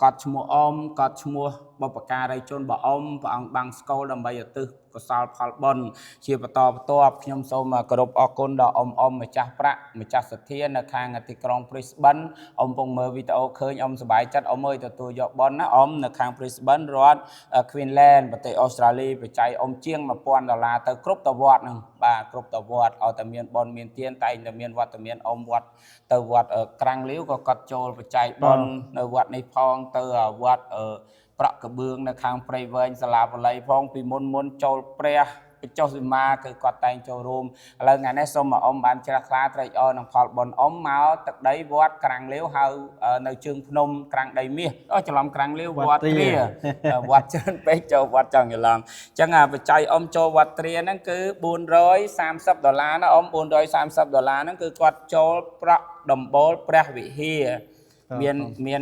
កត់ឈ្មោះអ៊ំកត់ឈ្មោះបុព្វការីជនរបស់អ៊ំព្រះអង្គបាំងស្កូលដើម្បីឧទ្ទិសកុសលផលបុណ្យជាបន្តបន្ទាប់ខ្ញុំសូមគោរពអរគុណដល់អ៊ំអ៊ំម្ចាស់ប្រាក់ម្ចាស់សទ្ធានៅខាងទីក្រុង Brisbane អ៊ំពងមើលវីដេអូឃើញអ៊ំសប្បាយចិត្តអ៊ំអើយទទួលយកបុណ្យណាអ៊ំនៅខាង Brisbane រដ្ឋ Queensland ប្រទេសអូស្ត្រាលីបច្ច័យអ៊ំជាង1000ដុល្លារទៅគ្រប់តវត្តហ្នឹងបាទគ្រប់តវត្តឲ្យតែមានបុណ្យមានទានតែងតែមានវត្តមានអ៊ំវត្តទៅវត្តក្រាំងលាវក៏គាត់ចូលបច្ច័យបុណ្យនៅវត្តនេះផងទៅវត្តប្រក់កបឿងនៅខាងព្រៃវែងសាលាបល័យផងពីមុនមុនចូលព្រះបច្ចុសីមាគឺគាត់តែងចូលរួមឥឡូវថ្ងៃនេះសូមមកអ៊ំបានជ្រះថ្លាត្រេកអរនឹងផលបុណ្យអ៊ំមកទឹកដីវត្តក្រាំងលាវហៅនៅជើងភ្នំក្រាំងដីមាសអូច្រឡំក្រាំងលាវវត្តទ្រាវត្តច្រើនពេកចូលវត្តចង់ច្រឡំអញ្ចឹងបច្ច័យអ៊ំចូលវត្តទ្រាហ្នឹងគឺ430ដុល្លារណាអ៊ំ430ដុល្លារហ្នឹងគឺគាត់ចូលប្រក់ដំបូលព្រះវិហារមានមាន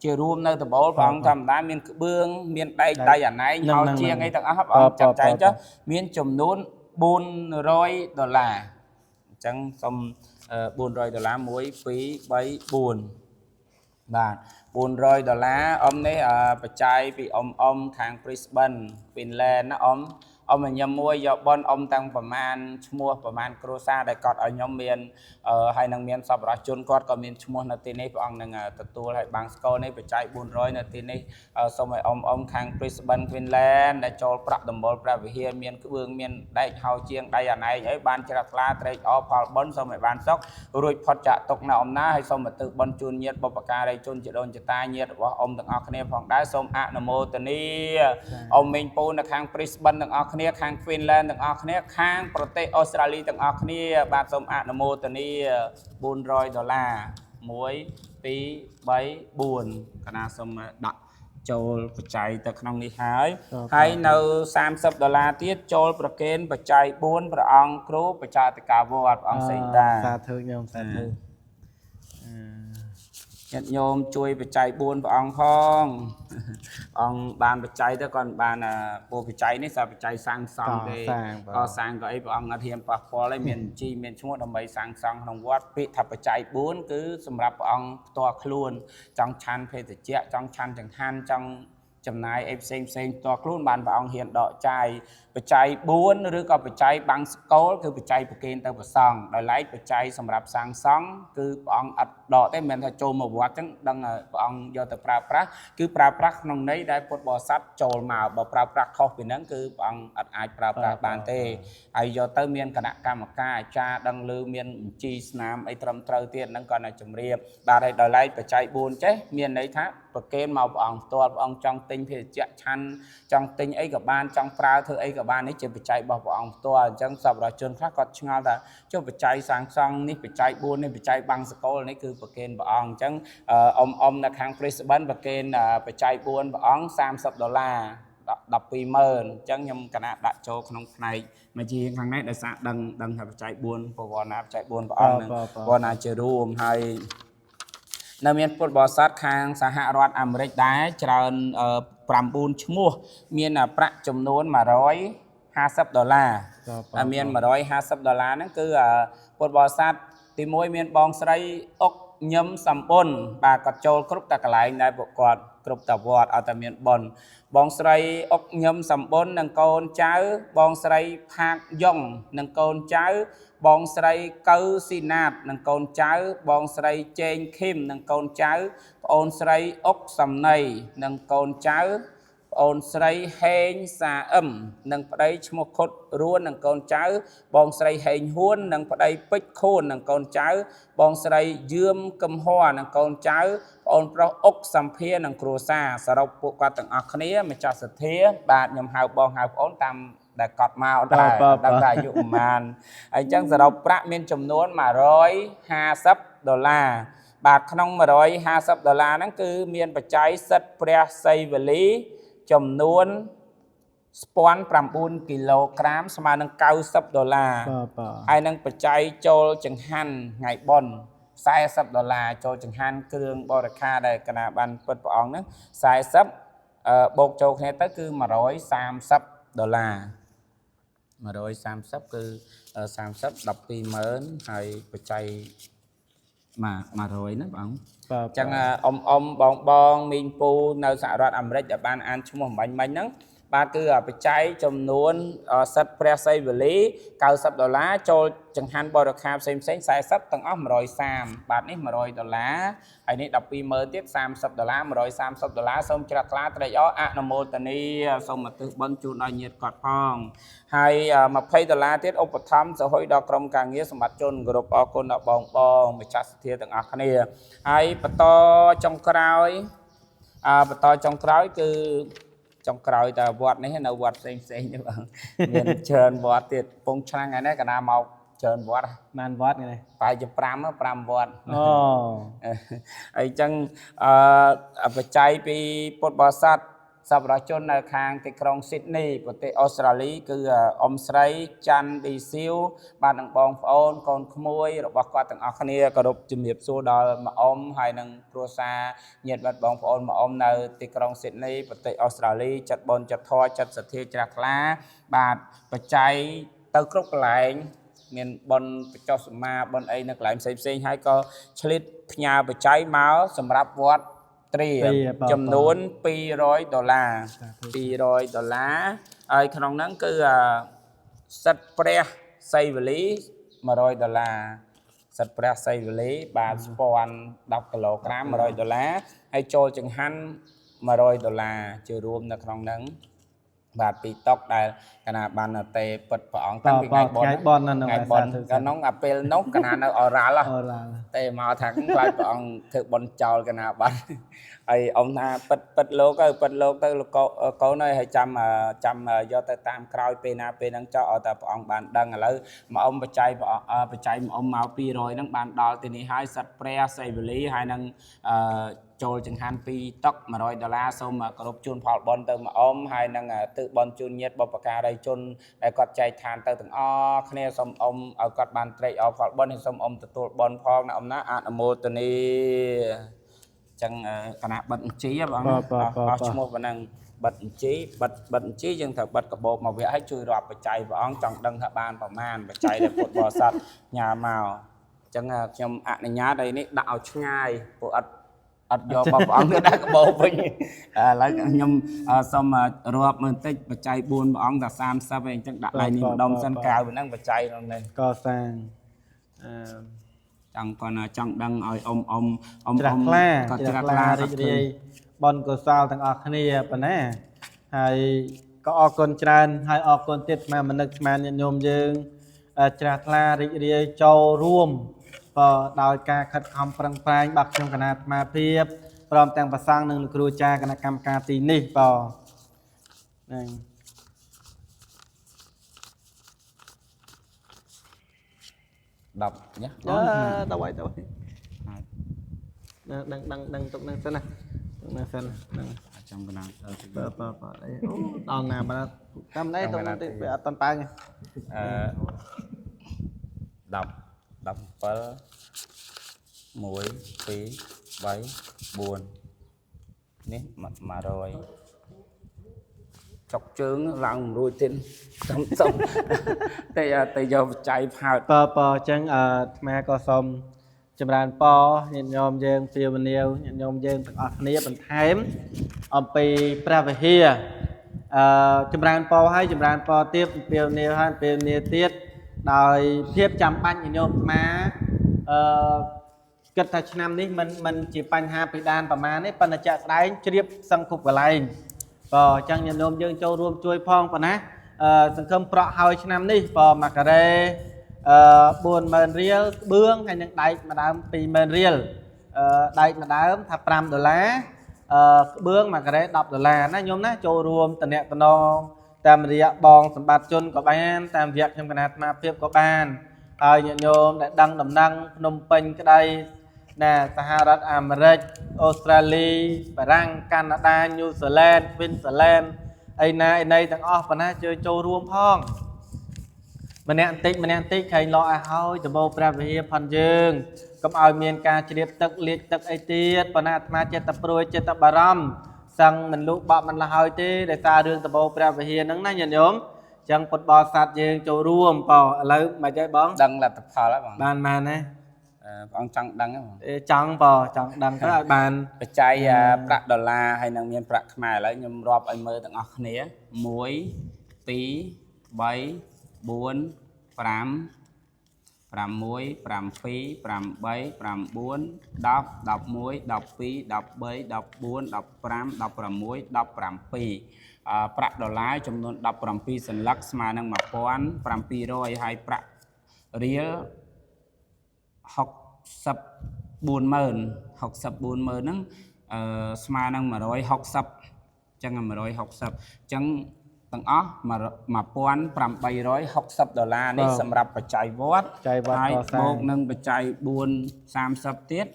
ជារួមនៅដំបូលព្រះអង្គធម្មតាមានក្បឿងមានដែកដៃអាណែងហោជាងអីទាំងអស់ព្រះអង្គចាត់ចែងចុះមានចំនួន400ដុល្លារអញ្ចឹងសូម400ដុល្លារ1 2 3 4បាទ400ដុល្លារអ៊ំនេះបច្ច័យពីអ៊ំអ៊ំខាង Brisbane Queensland ណាអ៊ំអ៊ំញ៉ាំមួយយកបនអ៊ំតាំងប្រមាណឈ្មោះប្រមាណគ្រួសារដែលគាត់ឲ្យខ្ញុំមានហើយនឹងមានសប្បុរសជនគាត់ក៏មានឈ្មោះនៅទីនេះព្រះអង្គនឹងទទួលឲ្យបាំងស្កលនេះបច្ច័យ400នៅទីនេះសូមឲ្យអ៊ំអ៊ំខាង Brisbane Queensland ដែលចូលប្រាក់ដំបូលព្រះវិហារមានក្បឿងមានដែកហៅជាងដៃអាណែងអីបានជ្រះថ្លាត្រេកអរផលបុណ្យសូមឲ្យបានសុខរួចផុតចាកទុក្ខនៅអំណាចហើយសូមឧទ្ទិសបុណ្យជូនញាតិបុព្វការីជនជីដូនជីតាញាតិរបស់អ៊ំទាំងអស់គ្នាផងដែរសូមអនុមោទនាអ៊ំមេងពូនៅខាង Brisbane ទាំងអស់គ្នាខាង Queensland ទាំងអស់គ្នាខាងប្រទេសអូស្ត្រាលីទាំងអស់គ្នាបាទសូមអនុមោទនា400ដុល្លារ1 2 3 4កណាសូមដាក់ចូលបច្ច័យទៅក្នុងនេះហើយហើយនៅ30ដុល្លារទៀតចូលប្រគេនបច្ច័យ4ព្រះអង្គគ្រូបច្ចាតិកាវត្តព្រះអង្គសេងតា សាធុញោមសាធុ ញាតិញោមជួយបច្ច័យ4ព្រះអង្គផងអង្គបានបច្ច័យទៅគាត់បានពោបច្ច័យនេះសាបច្ច័យសាងសង់ទេក៏សាងក៏អីព្រះអង្គអត់ហ៊ានប៉ះពាល់ឯងមានបញ្ជីមានឈ្មោះដើម្បីសាងសង់ក្នុងវត្តពាក្យថាបច្ច័យ4គឺសម្រាប់ព្រះអង្គផ្ទាល់ខ្លួនចង់ឆាន់ភេសជ្ជៈចង់ឆាន់ចង្ហាន់ចង់ចំណាយអីផ្សេងផ្សេងផ្ទាល់ខ្លួនបានព្រះអង្គហ៊ានដកចាយបច្ច័យ4ឬក៏បច្ច័យបាំងស្កូលគឺបច្ច័យប្រគេនទៅព្រះសង្ឃដោយឡែកបច្ច័យសម្រាប់សាងសង់គឺព្រះអង្គអត់ដកទេមិនមែនថាចូលមកវត្តចឹងដឹងព្រះអង្គយកទៅប្រើប្រាស់គឺប្រើប្រាស់ក្នុងន័យដែលពុទ្ធបរិស័ទចូលមកបើប្រើប្រាស់ខុសពីហ្នឹងគឺព្រះអង្គអត់អាចប្រើប្រាស់បានទេហើយយកទៅមានគណៈកម្មការអាចារ្យដឹងឮមានបញ្ជីស្នាមអីត្រឹមត្រូវទៀតហ្នឹងគាត់តែជំរាបបាទហើយដោយឡែកបច្ច័យ4ចេះមានន័យថាប្រគេនមកព្រះអង្គផ្ទាល់ព្រះអង្គចង់ទិញភេសជ្ជៈឆាន់ចង់ទិញអីក៏បានចង់ប្រើធ្វើអីក៏បាននេះជាបច្ច័យរបស់ព្រះអង្គផ្ទាល់អញ្ចឹងសប្បុរសជនខ្លះគាត់ឆ្ងល់ថាចុះបច្ច័យសាងសង់នេះបច្ច័យ4នេះបច្ច័យបាំងសកលនេះគឺប្រគេនព្រះអង្គអញ្ចឹងអ៊ំអ៊ំនៅខាង Brisbane ប្រគេនបច្ច័យ4ព្រះអង្គ30ដុល្លារ120,000អញ្ចឹងខ្ញុំកណាដាក់ចូលក្នុងផ្នែកមកជាខាងនេះដោយសារដឹងថាបច្ច័យ4ពវណ្ណាបច្ច័យ4ព្រះអង្គនឹងពវណ្ណាជារួមហើយនៅមានពុទ្ធបរិស័ទខាងសហរដ្ឋអាមេរិកដែរច្រើន9ឈ្មោះមានប្រាក់ចំនួន150ដុល្លារមាន150ដុល្លារហ្នឹងគឺពុទ្ធបរិស័ទទី1មានបងស្រីអុក ញឹមសំបុនបាទគាត់ចូលគ្រប់តែកន្លែងដែរពួកគាត់គ្រប់តែវត្តឲ្យតែមានបុណ្យបងស្រីអុកញឹមសំបុននិងកូនចៅបងស្រីផាកយ៉ុងនិងកូនចៅបងស្រីកៅស៊ីណាតនិងកូនចៅបងស្រីជេងឃីមនិងកូនចៅប្អូនស្រីអុកសំណីនិងកូនចៅប្អូនស្រីហេងសាអឹមនិងប្តីឈ្មោះខុតរួននិងកូនចៅបងស្រីហេងហ៊ួននិងប្តីពេជ្រខួននិងកូនចៅបងស្រីយឿមកឹមហ័រនិងកូនចៅប្អូនប្រុសអុកសំភានិងគ្រួសារសរុបពួកគាត់ទាំងអស់គ្នាម្ចាស់សទ្ធាបាទខ្ញុំហៅបងហៅប្អូនតាមដែលកត់មកដែរដឹងថាអាយុប្រហែលអញ្ចឹងសរុបប្រាក់មានចំនួន150ដុល្លារបាទក្នុង150ដុល្លារហ្នឹងគឺមានបច្ច័យសិទ្ធព្រះសីវលីចំនួនស្ពាន់9គីឡូក្រាមស្មើនឹង90ដុល្លារ បាទបាទ ហើយនឹងបច្ច័យចូលចង្ហាន់ថ្ងៃបុណ្យ40ដុល្លារចូលចង្ហាន់គ្រឿងបរិខាដែលកណាបានពិតព្រះអង្គហ្នឹង40បូកចូលគ្នាទៅគឺ130ដុល្លារ130គឺ30 120,000ហើយបច្ច័យបាទ100ណាបង បាទ អញ្ចឹងអ៊ំអ៊ំបងបងមីងពូនៅសហរដ្ឋអាមេរិកដែលបានអានឈ្មោះបាញ់មិញហ្នឹងបាទគឺបច្ច័យចំនួនសិទ្ធព្រះសីវលី90ដុល្លារចូលចង្ហាន់បរិខាផ្សេងផ្សេង40ទាំងអស់130បាទនេះ100ដុល្លារហើយនេះ120,000ទៀត30ដុល្លារ130ដុល្លារសូមជ្រះថ្លាត្រេកអរអនុមោទនាសូមឧទ្ទិសបុណ្យជូនដល់ញាតិគាត់ផងហើយ20ដុល្លារទៀតឧបត្ថម្ភសហុយដល់ក្រុមការងារសម្បត្តិជនគោរពអរគុណដល់បងបងម្ចាស់សទ្ធាទាំងអស់គ្នាហើយបន្តចុងក្រោយបន្តចុងក្រោយគឺចុងក្រោយតែវត្តនេះនៅវត្តផ្សេងផ្សេងនេះបងមានច្រើនវត្តទៀតពងឆ្នាំងថ្ងៃនេះកណាមកច្រើនវត្ត បានវត្តនេះ ប្រហែលជា5 5វត្ត អូ អីចឹងអឺបច្ច័យពីពុទ្ធបរិស័ទសប្បុរសជននៅខាងទីក្រុងស៊ីដនីប្រទេសអូស្ត្រាលីគឺអ៊ំស្រីច័ន្ទឌីស៊ីវបាទនឹងបងប្អូនកូនក្មួយរបស់គាត់ទាំងអស់គ្នាគោរពជំរាបសួរដល់ម្អ៊ំហើយនឹងគ្រួសារញាតិមិត្តបងប្អូនម្អ៊ំនៅទីក្រុងស៊ីដនីប្រទេសអូស្ត្រាលីចិត្តបុណ្យចិត្តធម៌ចិត្តសទ្ធាជ្រះថ្លាបាទបច្ច័យទៅគ្រប់កន្លែងមានបុណ្យបច្ចុសមាបុណ្យអីនៅកន្លែងផ្សេងផ្សេងហើយក៏ឆ្លៀតផ្ញើបច្ច័យមកសម្រាប់វត្តទ្រាចំនួន200ដុល្លារ200ដុល្លារហើយក្នុងហ្នឹងគឺសិទ្ធព្រះសីវលី100ដុល្លារសិទ្ធព្រះសីវលីបាទស្ពាន់10គីឡូក្រាម100ដុល្លារហើយចូលចង្ហាន់100ដុល្លារជារួមនៅក្នុងហ្នឹងបាទពីតុកដែលកណាបានទេពិតព្រះអង្គតាំងពីថ្ងៃបុណ្យ ថ្ងៃ ថ្ងៃបុណ្យកាលនោះអាពេលនោះកណានៅអរ៉ាល់ អរ៉ាល់ ទេមកថាខ្លាចព្រះអង្គធ្វើបុណ្យចោលកណាបានហើយអ៊ំថាពិតពិតលោកទៅពិតលោកទៅលោកកូនហើយចាំចាំយកទៅតាមក្រោយពេលណាពេលហ្នឹងចោលឲ្យតែព្រះអង្គបានដឹងឥឡូវមកអ៊ំបច្ច័យបច្ច័យមកអ៊ំមក200ហ្នឹងបានដល់ទីនេះហើយសិតព្រះសីវលីហើយនឹងអឺចូលចង្ហាន់ពីតុក100ដុល្លារសូមគោរពជូនផលបុណ្យទៅមកអ៊ំហើយនឹងទិបុណ្យជូនញាតិបុព្វការីជនដែលគាត់ចែកឋានទៅទាំងអស់គ្នាសូមអ៊ំឲ្យគាត់បានត្រេកអរផលបុណ្យហើយសូមអ៊ំទទួលបុណ្យផងណាអ៊ំណាអនុមោទនាចឹងគណៈបិទបញ្ជីបងអស់ឈ្មោះប៉ុណ្ណឹងបិទបញ្ជីបិទបិទបញ្ជីយើងត្រូវបិទកាបូបមកវគ្គឲ្យជួយរាប់បច្ច័យព្រះអង្គចង់ដឹងថាបានប្រមាណបច្ច័យដែលពុទ្ធបរិស័ទញ៉ាមកចឹងខ្ញុំអនុញ្ញាតឲ្យនេះដាក់ឲ្យឆ្ងាយព្រោះអត់យករបស់ព្រះអង្គទៅដាក់កាបូបវិញឥឡូវខ្ញុំសូមរាប់មើលបន្តិចបច្ច័យ4ព្រះអង្គតែ30ឯងអញ្ចឹងដាក់ឡៃនេះម្ដងសិនក្រៅពីហ្នឹងបច្ច័យក្នុងនេះ កសាងអឺ ចង់គាត់ចង់ដឹងឲ្យអ៊ំអ៊ំអ៊ំ ជ្រះថ្លា គាត់ជ្រះថ្លា រីករាយបុណ្យកុសលទាំងអស់គ្នាប៉ុណ្ណាហើយក៏អរគុណច្រើនហើយអរគុណទៀតស្មាមនឹកស្មាញាតិញោមយើងជ្រះថ្លារីករាយចូលរួមក៏ដោយការខិតខំប្រឹងប្រែងរបស់ខ្ញុំគណៈអាត្មាភាពព្រមទាំងប្រសង់និងលោកគ្រូអាចារ្យគណៈកម្មការទីនេះបាទហ្នឹង 10ញ៉ា ទៅហើយទៅហើយដឹងដឹងដឹងទុកនឹងសិនណាទុកនឹងសិនហ្នឹង ចាំកណា បាទបាទបាទអូដល់ណាបាទតាមនេះទុកនឹងតិចវាអត់តាន់ប៉ើង អឺ10 17 1 2 3 4នេះ100ចុកជើងឡើងមិនរួចទេសុំសុំតែតែយកបច្ច័យផើត បើបើអញ្ចឹងអាត្មាក៏សូម ចម្រើនពរញាតិញោមយើងពាវនាវញាតិញោមយើងទាំងអស់គ្នាបន្ថែមអំពីព្រះវិហារអឺចម្រើនពរហើយចម្រើនពរទៀតពាវនាវហើយពាវនាវទៀតដោយភាពចាំបាច់ញាតិញោមអាត្មាអឺគិតថាឆ្នាំនេះមិនជាបញ្ហាពីដានប្រមាណទេប៉ុន្តែជាក់ស្ដែងជ្រាបសឹងគ្រប់កន្លែង បាទអញ្ចឹងញាតិញោមយើងចូលរួមជួយផងប៉ុណ្ណាអឺសង្ឃឹមប្រក់ហើយឆ្នាំនេះបើមួយការ៉េអឺ40000រៀលក្បឿងហើយនឹងដែកម្ដើម20000រៀលអឺដែកម្ដើមថា5ដុល្លារអឺក្បឿងមួយការ៉េ10ដុល្លារណាញោមណាចូលរួមតំណតំណងតាមរយៈបងសម្បត្តិជនក៏បានតាមរយៈខ្ញុំគណៈអាត្មាភាពក៏បានហើយញាតិញោមដែលដឹងដំណឹងភ្នំពេញក្តី ណាសហរដ្ឋអាមេរិកអូស្ត្រាលីបារាំងកាណាដាញូហ្សេឡង់វីនសេឡង់អីណាអីណីទាំងអស់ប៉ុណ្ណាជើចូលរួមផងម្នាក់បន្តិចម្នាក់បន្តិចខែងលោឲ្យហើយដំបូងព្រះវិហារផនយើងកុំឲ្យមានការជ្រាបទឹកលាជទឹកអីទៀតប៉ុណ្ណាអាត្មាចិត្តតែព្រួយចិត្តតែបារម្ភសឹងមិនលូកបក់មិនលហើយទេដោយសាររឿងដំបូងព្រះវិហារហ្នឹងណាញាតិញោមអញ្ចឹងពុទ្ធបរិស័ទយើងចូលរួមបើឥឡូវមិនអីបង ដឹងលទ្ធផលហើយបង បានបានណា អឺព្រះអង្គចង់ដឹងហ៎បង អេចង់បើចង់ដឹងទៅឲ្យបាន បច្ច័យប្រាក់ដុល្លារហើយនឹងមានប្រាក់ខ្មែរឥឡូវខ្ញុំរាប់ឲ្យមើលទាំងអស់គ្នា1 2 3 4 5 6 7 8 9 10 11 12 13 14 15 16 17អឺប្រាក់ដុល្លារចំនួន17សន្លឹកស្មើនឹង1700ហើយប្រាក់រៀល 640,000 640,000ហ្នឹងអឺស្មើនឹង160ចឹង160ចឹងទាំងអស់1860ដុល្លារនេះសម្រាប់បច្ច័យវត្ត បច្ច័យវត្ត ហើយក សាង បូកនឹងបច្ច័យ4 30ទៀត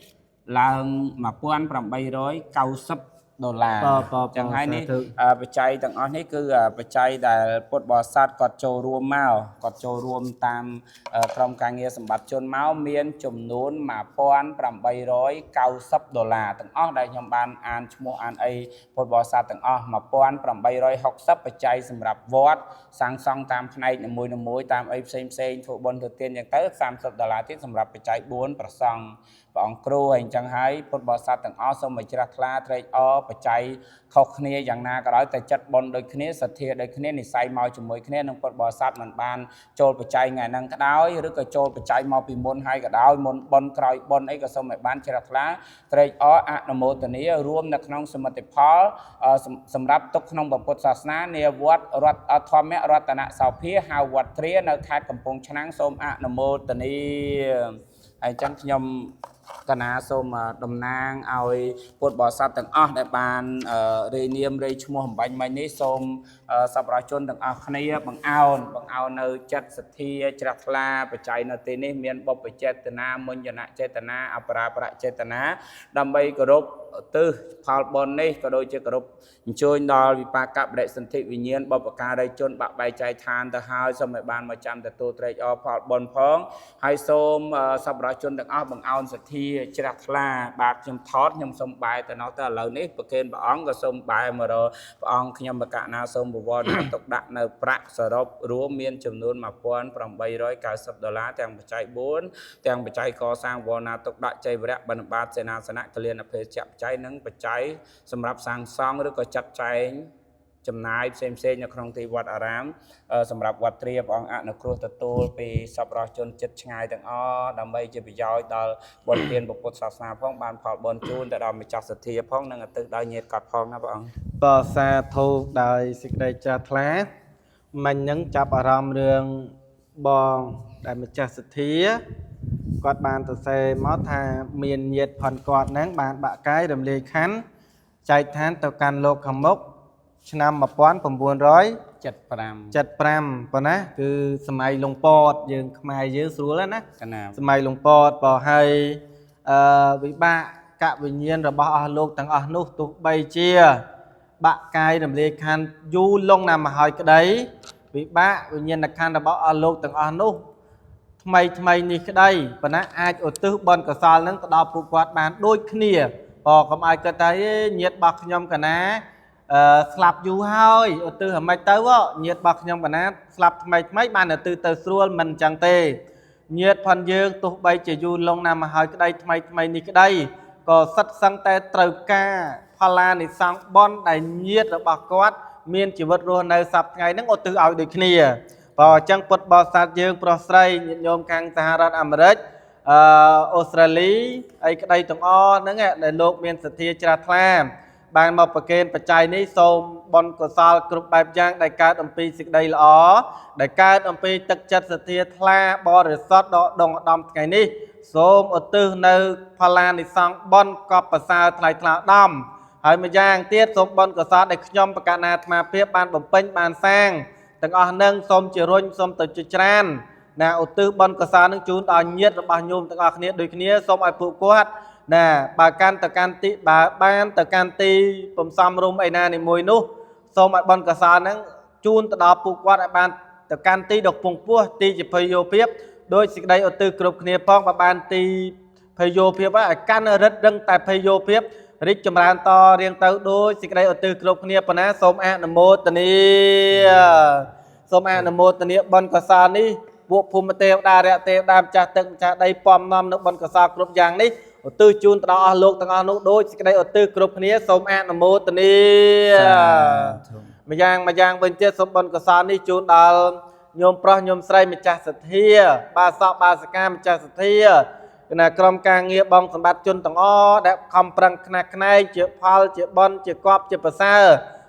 ឡើង1890ដុល្លារ បាទបាទ ចឹងហើយនេះ សាធុ អឺបច្ច័យទាំងអស់នេះគឺបច្ច័យដែលពុទ្ធបរិស័ទគាត់ចូលរួមមកគាត់ចូលរួមតាមក្រុមការងារសម្បត្តិជនមកមានចំនួន1890ដុល្លារទាំងអស់ដែលខ្ញុំបានអានឈ្មោះអានអីពុទ្ធបរិស័ទទាំងអស់1860បច្ច័យសម្រាប់វត្តសាងសង់តាមផ្នែកនីមួយៗតាមអីផ្សេងផ្សេងធ្វើបុណ្យធ្វើទានយ៉ាងទៅ30ដុល្លារទៀតសម្រាប់បច្ច័យ4ប្រសង់ព្រះអង្គគ្រូហើយអញ្ចឹងហើយពុទ្ធបរិស័ទទាំងអស់សូមឲ្យជ្រះថ្លាត្រេកអរបច្ច័យខុសគ្នាយ៉ាងណាក៏ដោយតែចិត្តបុណ្យដូចគ្នាសទ្ធាដូចគ្នានិស័យមកជាមួយគ្នានឹងពុទ្ធបរិស័ទមិនបានចូលបច្ច័យថ្ងៃហ្នឹងក៏ដោយឬក៏ចូលបច្ច័យមកពីមុនហើយក៏ដោយមុនបុណ្យក្រោយបុណ្យអីក៏សូមឲ្យបានជ្រះថ្លាត្រេកអរអនុមោទនារួមនៅក្នុងសមិទ្ធផលសម្រាប់ទុកក្នុងពុទ្ធសាសនានាវត្តរដ្ឋធម្មរតនសោភាហៅវត្តទ្រានៅខេត្តកំពង់ឆ្នាំងសូមអនុមោទនាហើយអញ្ចឹងខ្ញុំកណាសូមតំណាងឲ្យពុទ្ធបរិស័ទទាំងអស់ដែលបានរាយនាមរាយឈ្មោះអំបញ្ញមិញនេះសូមសប្បុរសជនទាំងអស់គ្នាបង្អោនបង្អោននៅចិត្តសទ្ធាជ្រះថ្លាបច្ច័យនៅទីនេះមានបុព្វចេតនាមុញ្ញនចេតនាអបរាបរចេតនាដើម្បីគោរពឧទ្ទិសផលបុណ្យនេះក៏ដូចជាគោរពអញ្ជើញដល់វិបាកបរិសន្ធិវិញ្ញាណបុព្វការីជនបាក់បែកចែកឋានទៅហើយសូមឲ្យបានមកចាំទទួលត្រេកអរផលបុណ្យផងហើយសូមសប្បុរសជនទាំងអស់បង្អោនសទ្ធាជ្រះថ្លាបាទខ្ញុំថតខ្ញុំសូមបែរទៅនោះទៅឥឡូវនេះប្រគេនព្រះអង្គក៏សូមបែរមករកព្រះអង្គខ្ញុំបកណាសូមបវរទុកដាក់នៅប្រាក់សរុបរួមមានចំនួន1890ដុល្លារទាំងបច្ច័យ4ទាំងបច្ច័យកសាងវរណាទុកដាក់ជ័យវរៈបណ្ឌបាតសេនាសនៈកលៀនអភេជ្ជៈបច្ច័យនិងបច្ច័យសម្រាប់សាងសង់ឬក៏ចាត់ចែងចំណាយផ្សេងផ្សេងនៅក្នុងទីវត្តអារាមសម្រាប់វត្តទ្រាព្រះអង្គអនុគ្រោះទទួលពីសប្បុរសជនចិត្តឆ្ងាយទាំងអស់ដើម្បីជាប្រយោជន៍ដល់បុណ្យទានពុទ្ធសាសនាផងបានផលបុណ្យជូនទៅដល់ម្ចាស់សទ្ធាផងនិងឧទ្ទិសដល់ញាតិគាត់ផងណាព្រះអង្គ បើសាធុដោយសេចក្តីជ្រះថ្លាមិញហ្នឹងចាប់អារម្មណ៍រឿងបងដែលម្ចាស់សទ្ធាគាត់បានសរសេរមកថាមានញាតិផនគាត់ហ្នឹងបានបាក់កាយរំលាយខណ្ឌចែកឋានទៅកាន់លោកខាងមុខឆ្នាំ1975 75 ប៉ុណ្ណាគឺសម័យលងពតយើងខ្មែរយើងស្រួលណាស់ កណា សម័យលងពតបើហើយអឺវិបាកកវិញ្ញាណរបស់អស់លោកទាំងអស់នោះទោះបីជាបាក់កាយរំលាយខណ្ឌយូរលង់ណាស់មកហើយក្តីវិបាកវិញ្ញាណខណ្ឌរបស់អស់លោកទាំងអស់នោះថ្មីថ្មីនេះក្តីប៉ុន្តែអាចឧទ្ទិសបុណ្យកុសលនឹងទៅដល់ពួកគាត់បានដូចគ្នាបើកុំឲ្យគិតថាអេញាតិរបស់ខ្ញុំកណាអឺស្លាប់យូរហើយឧទ្ទិសអ្ម៉េចទៅញាតិរបស់ខ្ញុំកណាស្លាប់ថ្មីថ្មីបានឧទ្ទិសទៅស្រួលមិនអញ្ចឹងទេ ញាតិផនយើងទោះបីជាយូរលង់ណាស់មកហើយក្តីថ្មីថ្មីនេះក្តីក៏សិតសឹងតែត្រូវការផលានិសង្ឃបនដែលញាតិរបស់គាត់មានជីវិតរស់នៅសប្តាហ៍ថ្ងៃហ្នឹងឧទ្ទិសឲ្យដូចគ្នាបើអញ្ចឹងពុទ្ធបរិស័ទយើងប្រុសស្រីញាតិញោមខាងសហរដ្ឋអាមេរិកអូស្ត្រាលីអីក្តីទាំងអស់ហ្នឹងដែលលោកមានសទ្ធាជ្រះថ្លាបានមកប្រគេនបច្ច័យនេះសូមបុណ្យកុសលគ្រប់បែបយ៉ាងដែលកើតអំពីសេចក្តីល្អដែលកើតអំពីទឹកចិត្តសទ្ធាថ្លាបរិសុទ្ធដ៏ដងឧត្តមថ្ងៃនេះសូមឧទ្ទិសនៅផលានិសង្ឃបុណ្យកប់ប្រសើរថ្លៃថ្លាដំហើយម្យ៉ាងទៀតសូមបុណ្យកុសលដែលខ្ញុំបកណាអាត្មាភាពបានបំពេញបានសាងទាំងអស់នឹងសូមជារុញសូមទៅជាច្រានណាឧទ្ទិសបុណ្យកុសលនឹងជូនដល់ញាតិរបស់ញោមទាំងអស់គ្នាដូចគ្នាសូមឲ្យពួកគាត់ណាបើកាន់ទៅកាន់ទីបើបានទៅកាន់ទីពំសំរុំឯណានីមួយនោះសូមឲ្យបុណ្យកុសលហ្នឹងជូនទៅដល់ពួកគាត់ឲ្យបានទៅកាន់ទីដ៏ខ្ពង់ខ្ពស់ទីជាភយោភាពដោយសេចក្តីឧទ្ទិសគ្រប់គ្នាផងបើបានទីភយោភាពហើយឲ្យកាន់រិទ្ធរឹងតែភយោភាពរីកចម្រើនតរៀងទៅដោយសេចក្តីឧទ្ទិសគ្រប់គ្នាប៉ុណ្ណាសូមអនុមោទនាសូមអនុមោទនាបុណ្យកុសលនេះពួកភូមិទេវតារៈទេវតាម្ចាស់ទឹកម្ចាស់ដីពំនាំនៅបុណ្យកុសលគ្រប់យ៉ាងនេះឧទ្ទិសជូនទៅដល់អស់លោកទាំងអស់នោះដោយសេចក្តីឧទ្ទិសគ្រប់គ្នាសូមអនុមោទនាម្យ៉ាងម្យ៉ាងវិញទៀតសូមបុណ្យកុសលនេះជូនដល់ញោមប្រុសញោមស្រីម្ចាស់សទ្ធាបាសកបាសិកាម្ចាស់សទ្ធាគណៈក្រុមការងារបងសម្បត្តិជនទាំងអស់ដែលខំប្រឹងខ្នះខ្នែងជាផលជាបុណ្យជាកប់ជាប្រសើរ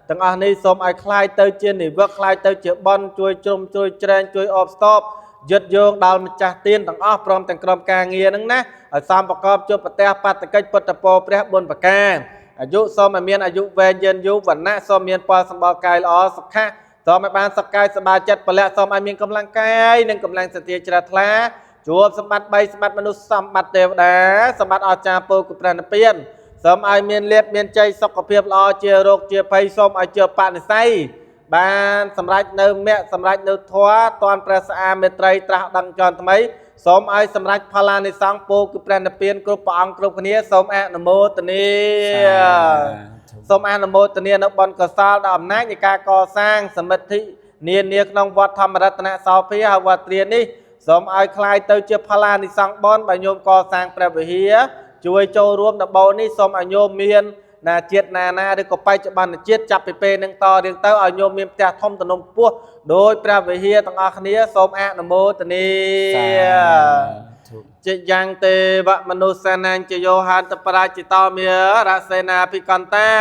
ទាំងអស់នេះសូមឲ្យคล้ายទៅជានិវឹកคล้ายទៅជាបុណ្យជួយជ្រុំជួយជ្រែងជួយអបស្ទប់យឹតយោងដល់ម្ចាស់ទានទាំងអស់ព្រមទាំងក្រុមការងារហ្នឹងណាឲ្យសំប្រកបជួបប្រទះបត្តកិច្ចពុទ្ធពរព្រះបុណ្យប្រការអាយុសូមឲ្យមានអាយុវែងយឺនយូរវណ្ណៈសូមមានផលសម្បល់កាយល្អសុខៈសូមឲ្យបានសុខកាយសប្បាយចិត្តពលៈសូមឲ្យមានកម្លាំងកាយនិងកម្លាំងសទ្ធាជ្រះថ្លាជួបសម្បត្តិ3សម្បត្តិមនុស្សសម្បត្តិទេវតាសម្បត្តិអស្ចារ្យពោលគឺព្រះនិព្វានសូមឲ្យមានលៀបមានជ័យសុខភាពល្អជារោគជាភ័យសូមឲ្យជាបនិស្ស័យបានសម្រេចនៅមគ្គសម្រេចនៅធម៌តាន់ព្រះស្អាមេត្រីត្រាស់ដឹងចន់ថ្មីសូមឲ្យសម្រេចផលានិសង្ឃពោលគឺព្រះនិព្វានគ្រប់ព្រះអង្គគ្រប់គ្នាសូមអនុមោទនាសូមអនុមោទនានៅបុណ្យកុសលដល់អំណាចនៃការកសាងសមិទ្ធិនានាក្នុងវត្តធម្មរតនសោភាហើយវត្តទ្រានេះសូមឲ្យคล้ายទៅជាផលានិសង្ឃបុណ្យបើញោមកសាងព្រះវិហារជួយចូលរួមដំបូលនេះសូមឲ្យញោមមានណាជាតិណាណាឬក៏បច្ចុប្បន្នជាតិចាប់ពីពេលនឹងតរៀងទៅឲ្យញោមមានផ្ទះធំទំនំខ្ពស់ដោយព្រះវិហារទាំងអស់គ្នាសូមអនុមោទនាជាយ៉ាងទេវមនុស្សសានាងជាយោហានតប្រាជិតោមេរសេនាភិកន្តា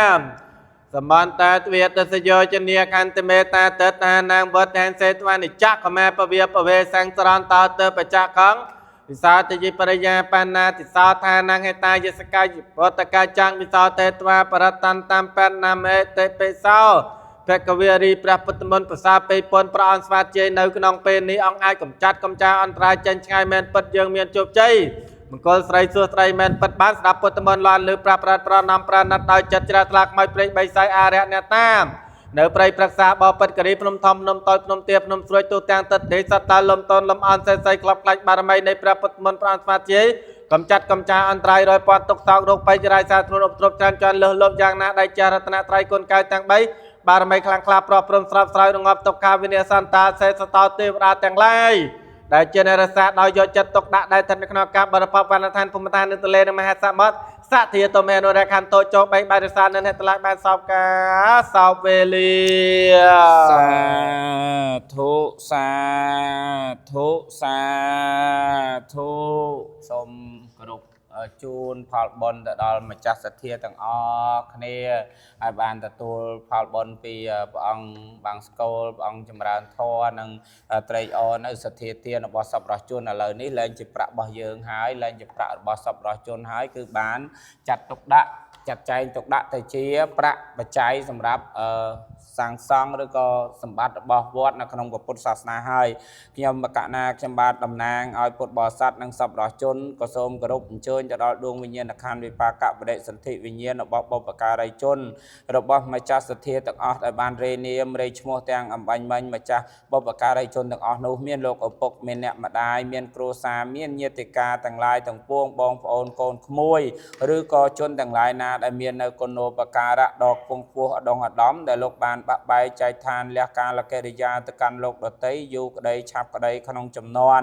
សមន្តទ្វេតសយោជនីខន្តិមេតាតតានាងវត្តែនសេតវនិចកមេពវាពវេសង្សរន្តោតបច្ចកងវិសោតយិបរិយាបណ្ណាទិសោឋានងហេតាយសកាយពតកាចាំងវិសោតេត្វាបរតន្តតាមបណ្ណាមេតិបិសោភគវីរីព្រះពុទ្ធមន្តប្រសាពេពនព្រះអង្គស្វាតជ័យនៅក្នុងពេលនេះអង្គអាចកំចាត់កំចាអន្តរាយចេញឆ្ងាយមែនពិតយើងមានជោគជ័យមង្គលស្រីសួស្រីមែនពិតបានស្ដាប់ពុទ្ធមន្តឡានលើប្រាប្រាត់ប្រណំប្រណិតដោយចិត្តជ្រះថ្លាខ្មោចព្រៃបីសៃអារៈអ្នកតាមនៅព្រៃប្រឹក្សាបបិទ្ធគិរីភ្នំធំភ្នំតូចភ្នំទាភ្នំស្រួយទូទាំងទឹកទេសត្វតាលំតនលំអនសេសីក្លប់ខ្លាច់បារមីនៃព្រះពុទ្ធមន្តព្រះអង្គស្វាតជ័យកំចាត់កំចាអន្តរាយរយពាន់ទុកសោករោគបៃចរាយសាធ្ងន់ឧបទ្រពច្រើនច្រើនលើសលប់យ៉ាងណាដៃចារតនត្រ័យគុណកៅទាំង3បារមីខ្លាំងក្លាប្រោះព្រំស្រាប់ស្រាយរងាប់ទុក្ខាវិនាសន្តាសេសតោទេវតាទាំងឡាយដែលជាអ្នករក្សាដោយយកចិត្តទុកដាក់ដែលស្ថិតនៅក្នុងការបរិភោគវណ្ណឋានភូមិឋាននៅទន្លេនិងមហាសមុទ្រសធាតមេនុរខន្តោចោបែកបាយរសានៅអ្នកតម្លៃបានសោកកាសោកវេលាសាធុសាធុសាធុសូមគោរពជូនផលបុណ្យទៅដល់ម្ចាស់សទ្ធាទាំងអស់គ្នាឲ្យបានទទួលផលបុណ្យពីព្រះអង្គបាំងស្កូលព្រះអង្គចម្រើនធម៌និងត្រេកអរនៅសទ្ធាទានរបស់សប្បុរសជនឥឡូវនេះលែងជាប្រាក់របស់យើងហើយលែងជាប្រាក់របស់សប្បុរសជនហើយគឺបានចាត់ទុកដាក់ចាត់ចែងទុកដាក់ទៅជាប្រាក់បច្ច័យសម្រាប់សាងសង់ឬក៏សម្បត្តិរបស់វត្តនៅក្នុងពុទ្ធសាសនាហើយខ្ញុំបកណាខ្ញុំបាទតំណាងឲ្យពុទ្ធបរិស័ទនិងសប្បុរសជនក៏សូមគោរពអញ្ជើញទៅដល់ដួងវិញ្ញាណក្ខន្ធវិបាកបដិសន្ធិវិញ្ញាណរបស់បុព្វការីជនរបស់ម្ចាស់សទ្ធាទាំងអស់ដែលបានរេនាមរេឈ្មោះទាំងអំបញ្ញមិញម្ចាស់បុព្វការីជនទាំងអស់នោះមានលោកឪពុកមានអ្នកម្ដាយមានគ្រួសារមានញាតិកាទាំងឡាយទាំងពួងបងប្អូនកូនក្មួយឬក៏ជនទាំងឡាយណា ដែលមាននៅគុណូបការៈដ៏ខ្ពង់ខ្ពស់ឧត្តមឧត្តមដែលលោកបានបាក់បែកចែកឋានលះកាលកិរិយាទៅកាន់លោកដតីយូរក្តីឆាប់ក្តីក្នុងចំនួន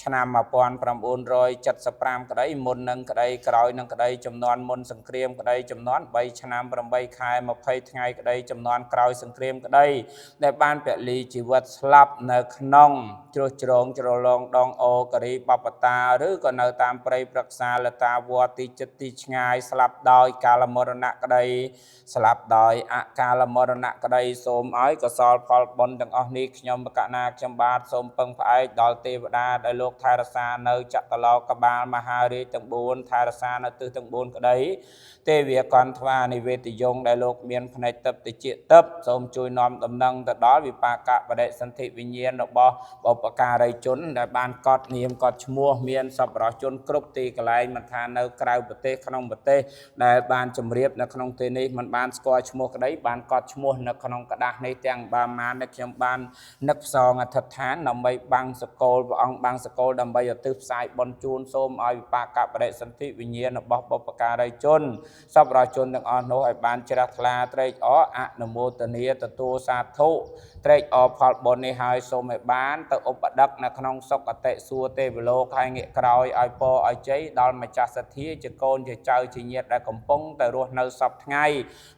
ឆ្នាំ1975ក្តីមុននឹងក្តីក្រោយនឹងក្តីចំនួនមុនសង្គ្រាមក្តីចំនួន3ឆ្នាំ8ខែ20ថ្ងៃក្តីចំនួនក្រោយសង្គ្រាមក្តីដែលបានពលីជីវិតស្លាប់នៅក្នុងជ្រោះជ្រងជ្រលងដងអូករីបបតាឬក៏នៅតាមព្រៃព្រឹក្សាលតាវត្តទីចិត្តទីឆ្ងាយស្លាប់ដោយកាលមរណៈក្តីស្លាប់ដោយអកាលមរណៈក្តីសូមឲ្យកុសលផលបុណ្យទាំងអស់នេះខ្ញុំបកណាខ្ញុំបាទសូមពឹងផ្អែកដល់ទេវតាដែលលោកថែរក្សានៅចក្រឡោកបាលមហារាជទាំង4ថែរក្សានៅទិសទាំង4ក្តីទេវកន្ថ្វានិវេទយងដែលលោកមានភ្នែកទឹកតិចទឹកសូមជួយនាំដំណឹងទៅដល់វិបាកបដិសន្ធិវិញ្ញាណរបស់បុព្វការីជនដែលបានកត់នាមកត់ឈ្មោះមានសប្បុរសជនគ្រប់ទីកន្លែងមិនថានៅក្រៅប្រទេសក្នុងប្រទេសដែលបានជម្រាបនៅក្នុងទីនេះមិនបានស្គាល់ឈ្មោះក្តីបានកត់ឈ្មោះនៅក្នុងក្រដាសនេះទាំងបាម៉ានដែលខ្ញុំបាននឹកផ្សងអធិដ្ឋានដើម្បីបាំងសកលព្រះអង្គបាំងសកលដើម្បីឧទ្ទិសផ្សាយបុណ្យជូនសូមឲ្យវិបាកបដិសន្ធិវិញ្ញាណរបស់បុព្វការីជនសប្បុរសជនទាំងអស់នោះឲ្យបានជ្រះថ្លាត្រេកអរអនុមោទនាទទួលសាធុត្រេកអរផលបុណ្យនេះហើយសូមឲ្យបានទៅឧបដឹកនៅក្នុងសុគតិសួគ៌ទេវលោកហើយងាកក្រោយឲ្យពរឲ្យជ័យដល់ម្ចាស់សទ្ធាជាកូនជាចៅជាញាតិដែលកំពុងតែរស់នៅសពថ្ងៃ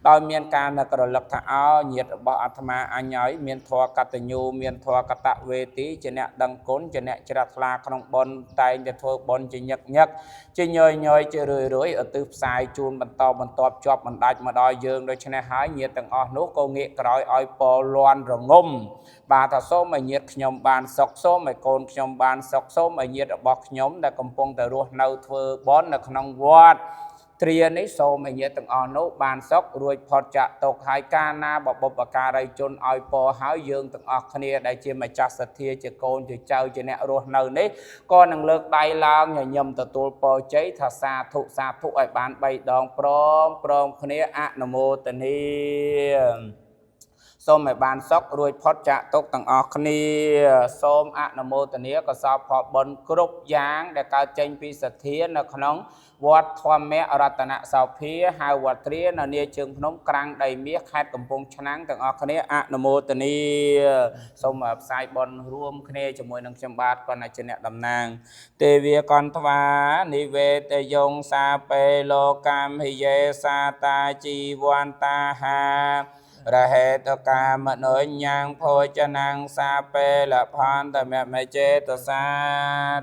ដោយមានការនឹករលឹកថាអោញាតិរបស់អាត្មាអញហើយមានធម៌កតញ្ញូមានធម៌កតវេទីជាអ្នកដឹងគុណជាអ្នកជ្រះថ្លាក្នុងបុណ្យតែងតែធ្វើបុណ្យជាញឹកញឹកជាញយញយជារឿយរឿយឧទ្ទិសផ្សាយជូនបន្តបន្ទាប់ជាប់បណ្ដាច់មកដល់យើងដូច្នេះហើយញាតិទាំងអស់នោះក៏ងាកក្រោយឲ្យពរលាន់រងំបាទថាសូមឲ្យញាតិខ្ញុំបានសុខសូមឲ្យកូនខ្ញុំបានសុខសូមឲ្យញាតិរបស់ខ្ញុំដែលកំពុងតែរស់នៅធ្វើបុណ្យនៅក្នុងវត្តទ្រានេះសូមឲ្យញាតិទាំងអស់នោះបានសុខរួចផុតចាកទុក្ខហើយកាលណាបបុព្វការីជនឲ្យពរហើយយើងទាំងអស់គ្នាដែលជាម្ចាស់សទ្ធាជាកូនជាចៅជាអ្នករស់នៅនេះក៏នឹងលើកដៃឡើងញញឹមទទួលពរជ័យថាសាធុសាធុឲ្យបាន3ដងព្រមព្រមគ្នាអនុមោទនាសូមឲ្យបានសុខរួចផុតចាកទុក្ខទាំងអស់គ្នាសូមអនុមោទនាកុសលផលបុណ្យគ្រប់យ៉ាងដែលកើតចេញពីសទ្ធានៅក្នុងវត្តធម្មរតនសោភាហៅវត្តទ្រានៅនាជើងភ្នំក្រាំងដីមាសខេត្តកំពង់ឆ្នាំងទាំងអស់គ្នាអនុមោទនាសូមផ្សាយបុណ្យរួមគ្នាជាមួយនឹងខ្ញុំបាទគាត់ជាអ្នកតំណាងទេវកន្ថ្វានិវេតយងសាពេលោកម្មហិយេសាតាជីវន្តាហារហេតកាមនោញ៉ាងភោចនាងសាពេលផន្តមមចេតសា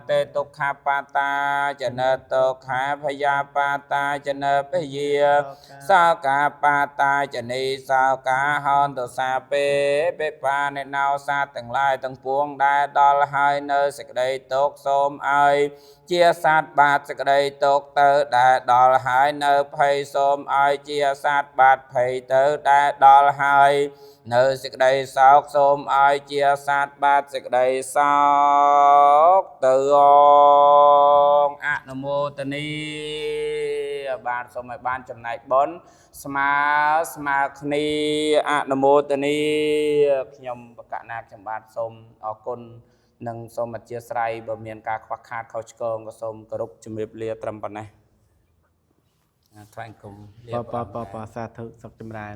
ទេទុក្ខបតាចនតោខាភយាបតាចនពយាសោកាបតាចនីសោកាហន្តសាពេបិបានិណោសាទាំងឡាយទាំងពួងដែលដល់ហើយនៅសេចក្តីទុក្ខសូមឲ្យជាសត្វបាតសេចក្តីទុក្ខទៅដែលដល់ហើយនៅភ័យសូមឲ្យជាសត្វបាតភ័យទៅដែលដល់ហើយនៅសេចក្តីសោកសូមឲ្យជាសត្វបាតសេចក្តីសោកទៅអងអនុមោទនីបាទសូមឲ្យបានចំណែកបុណ្យស្មើស្មើគ្នាអនុមោទនីខ្ញុំបកណាខ្ញុំបាទសូមអរគុណនិងសូមអធិស្ឋានបើមានការខ្វះខាតខុសឆ្គងក៏សូមគោរពជំរាបលាត្រឹមប៉ុណ្ណេះថ្លែងគុំលា បបបបសាធុសុខចម្រើន